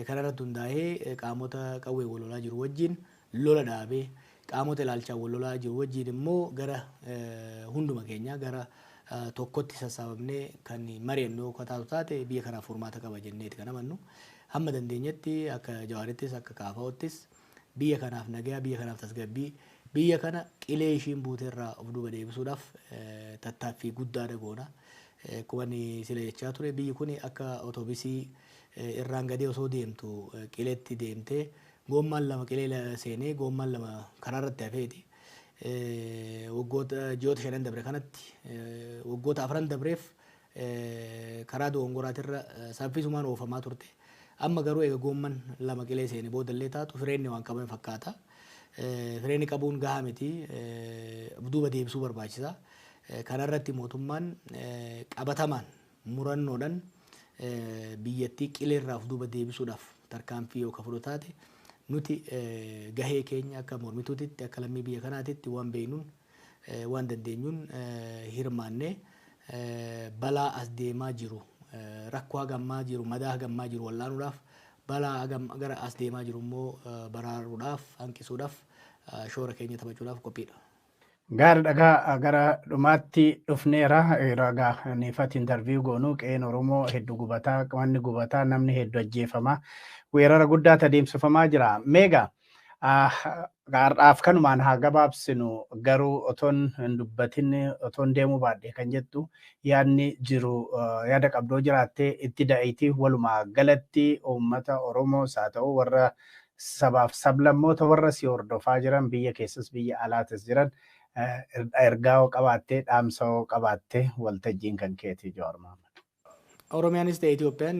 kanarratti hundaa'ee qaamota qawwee wal lolaa jiru wajjin lola dhaabee, qaamota ilaalchaan wal lolaa jiru wajjin immoo gara hunduma keenya gara tokkotti sassaabamnee kan mari'annu yoo taatu taate, biyya kanaaf furmaata qaba jenneeti kan amannu. Hamma dandeenyetti akka Jawaarittis akka KFO'ttis biyya kanaaf nagayaa, biyya kanaaf tasgabbii, biyya kana qilee ishiin buuteerraa of duuba deebisuudhaaf tattaaffii guddaadha goona. Akkuma inni sila jechaa ture, biyyi kun akka otoobisii irraan gadee osoo deemtu qileetti deemtee, goommaan lama qilee seenee, goommaan lama karaa irratti hafeeti. Waggoota ji'oota 5 dabre kanatti, waggoota 4 dabreef karaa dogongoraatirra saffisumaan oofamaa turte. Amma garuu eega goomman lama qilee seene boodallee taatu, fireenni waan qabame fakkaata. Fireenni qabuun gahaa miti, duuba deebisuu barbaachisa. Kanarratti mootummaan qabatamaan murannoodhaan Biyyattii qileerraa of duuba deebisuudhaaf tarkaanfii yoo ka fudhatu taate, nuti gahee keenya akka mormituutitti, akka lammii biyya kanaatitti waan beeknuun, waan dandeenyuun hirmaannee balaa as deemaa jiru, rakkoo hagammaa jiru, madaa hagammaa jiru wallaanuudhaaf, balaa gara as deemaa jiru immoo baraaruudhaaf, hanqisuudhaaf shoora keenya taphachuudhaaf qophiidha. Gaari dhagaa gara dhumaatti dhufneera. Ragaa niifati interview goonuu qe'een Oromoo hedduu gubataa, manni gubataa, namni hedduu ajjeefamaa, weerara guddaatu adeemsifamaa jira. Meegaa har'aaf kanumaan haa gabaabsinu, garuu otoon hin dubbatin otoon deemuu baadhee kan jettu yaadni jiru, yaada qabdoo jiraattee itti da'iitii, walumaa galatti uummata Oromoos haa ta'u warra sabaaf sablammoota warra si hordofaa jiran biyya keessas biyya alaatis jiran ergaa hoo qabaattee, dhaamsa hoo qabaattee, waltajjiin kan keetii, Jawaar Mohaammed. Oromiyaanis ta'e Itoophiyaan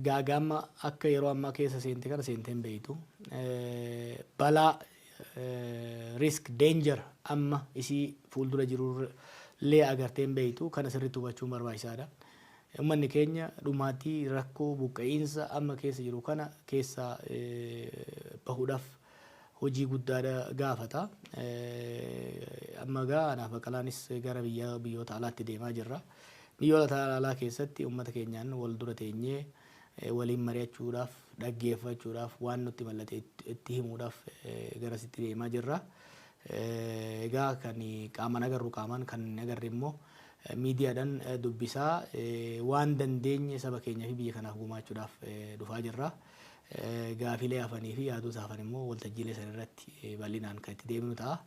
gaagaama akka yeroo ammaa keessa seente kana seentee hin beektu. Balaa, risk, danger amma isii fuuldura jiru illee agartee hin beektu. Kana sirriitti hubachuun barbaachisaadha. Uummanni keenya dhumaatii, rakkoo, buqqa'iinsa amma keessa jiru kana keessa bahuudhaaf hojii guddaadha gaafata. Amma gaa anaaf Baqqalaanis gara biyya biyyoota alaatti deemaa jirra. Biyyoota alaa keessatti uummata keenyaan wal dura teenyee waliin mari'achuudhaaf, dhaggeeffachuudhaaf, waan nutti mallate itti himuudhaaf garasitti deemaa jirra. Egaa kan qaamaan agarru qaamaan, kan hin agarre immoo miidiyaadhaan dubbisaa waan dandeenye saba keenya fi biyya kanaaf gumaachuudhaaf dhufaa jirra. Gaafilee hafanii fi yaadota hafan immoo waltajjiilee san irratti bal'inaan kan itti deemnu ta'a.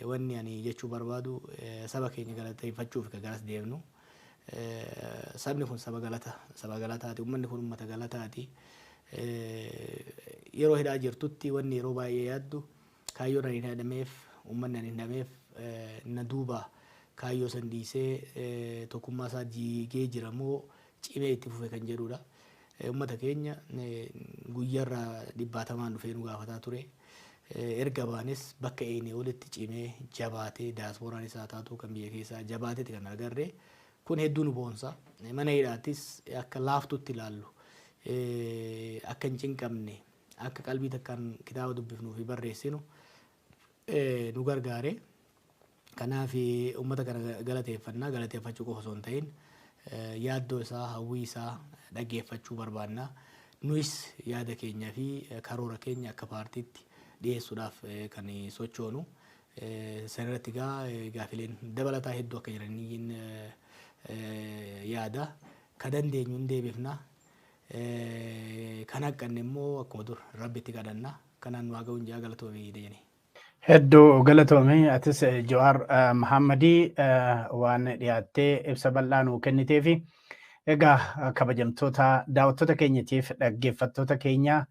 Wanni ani jechuu barbaadu, saba keenya galateeffachuuf kan garas deemnu. Sabni kun saba galata, saba galataati. Uummanni kun uummata galataati. Yeroo hidhaa jirtutti wanni yeroo baay'ee yaaddu, kaayyoon ani hin hidhameef, uummanni ani hin hidhameef na duuba kaayyoo san dhiisee tokkummaa isaa diigee jira moo cimee itti fufe kan jedhudha. Uummata keenya guyyaarraa dhibbaatamaan dhufee nu gaafataa ture. Erga baanes bakka eenyee olitti cimee jabaatee, daaspooraan isaa taatu kan biyya keessaa jabaateeti kan agarre. Kun hedduu nu boonsa. Mana hidhaattis akka laaftutti ilaallu, akka hin cinqamne, akka qalbii takkaan kitaaba dubbifnuu fi barreessinu nu gargaare. Kanaaf uummata kana galateeffannaa, galateeffachuu qofa osoo hin ta'in yaaddoo isaa, hawwii isaa dhaggeeffachuu barbaanna. Nuyis yaada keenyaa fi karoora keenya akka paartiitti dhiyeessuudhaaf kan sochoonu. San irratti egaa gaafileen dabalataa hedduu akka jiraniin yaada. Ka dandeenyu hin deebifna. Kan haqqanne immoo akkuma dur Rabbitti kadhanna. Kanaan nu haa ga'uun jaa, galatoomii Dejene. Hedduu galatoomii atis, Jawaar Mahammadii, waan dhiyaattee ibsa bal'aa nuu kenniteefi. Egaa kabajamtoota daawwattoota keenyatiif dhaggeeffattoota keenya,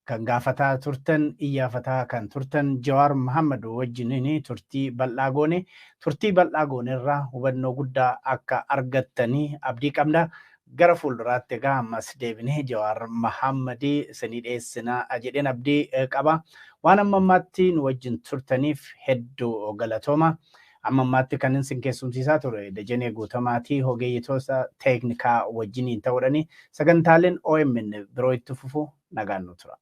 kan gaafataa turtan, iyyaafataa kan turtan Jawaar Mahammad wajjiniin turtii bal'aa goone. Turtii bal'aa goone irraa hubannoo guddaa akka argattanii abdii qabna. Gara fuulduraatti egaa ammas deebinee Jawaar Mahammadii isinii dhiyeessinaa jedheen abdii qaba. Waan amma ammaatti nu wajjin turtaniif hedduu galatooma. Amma ammaatti kan isin keessumsiisaa ture Dajanee Guutamaatii, ogeeyyitoota teeknikaa wajjiniin ta'uudhani. Sagantaaleen OMN biroo itti fufu, nagaan nu tura.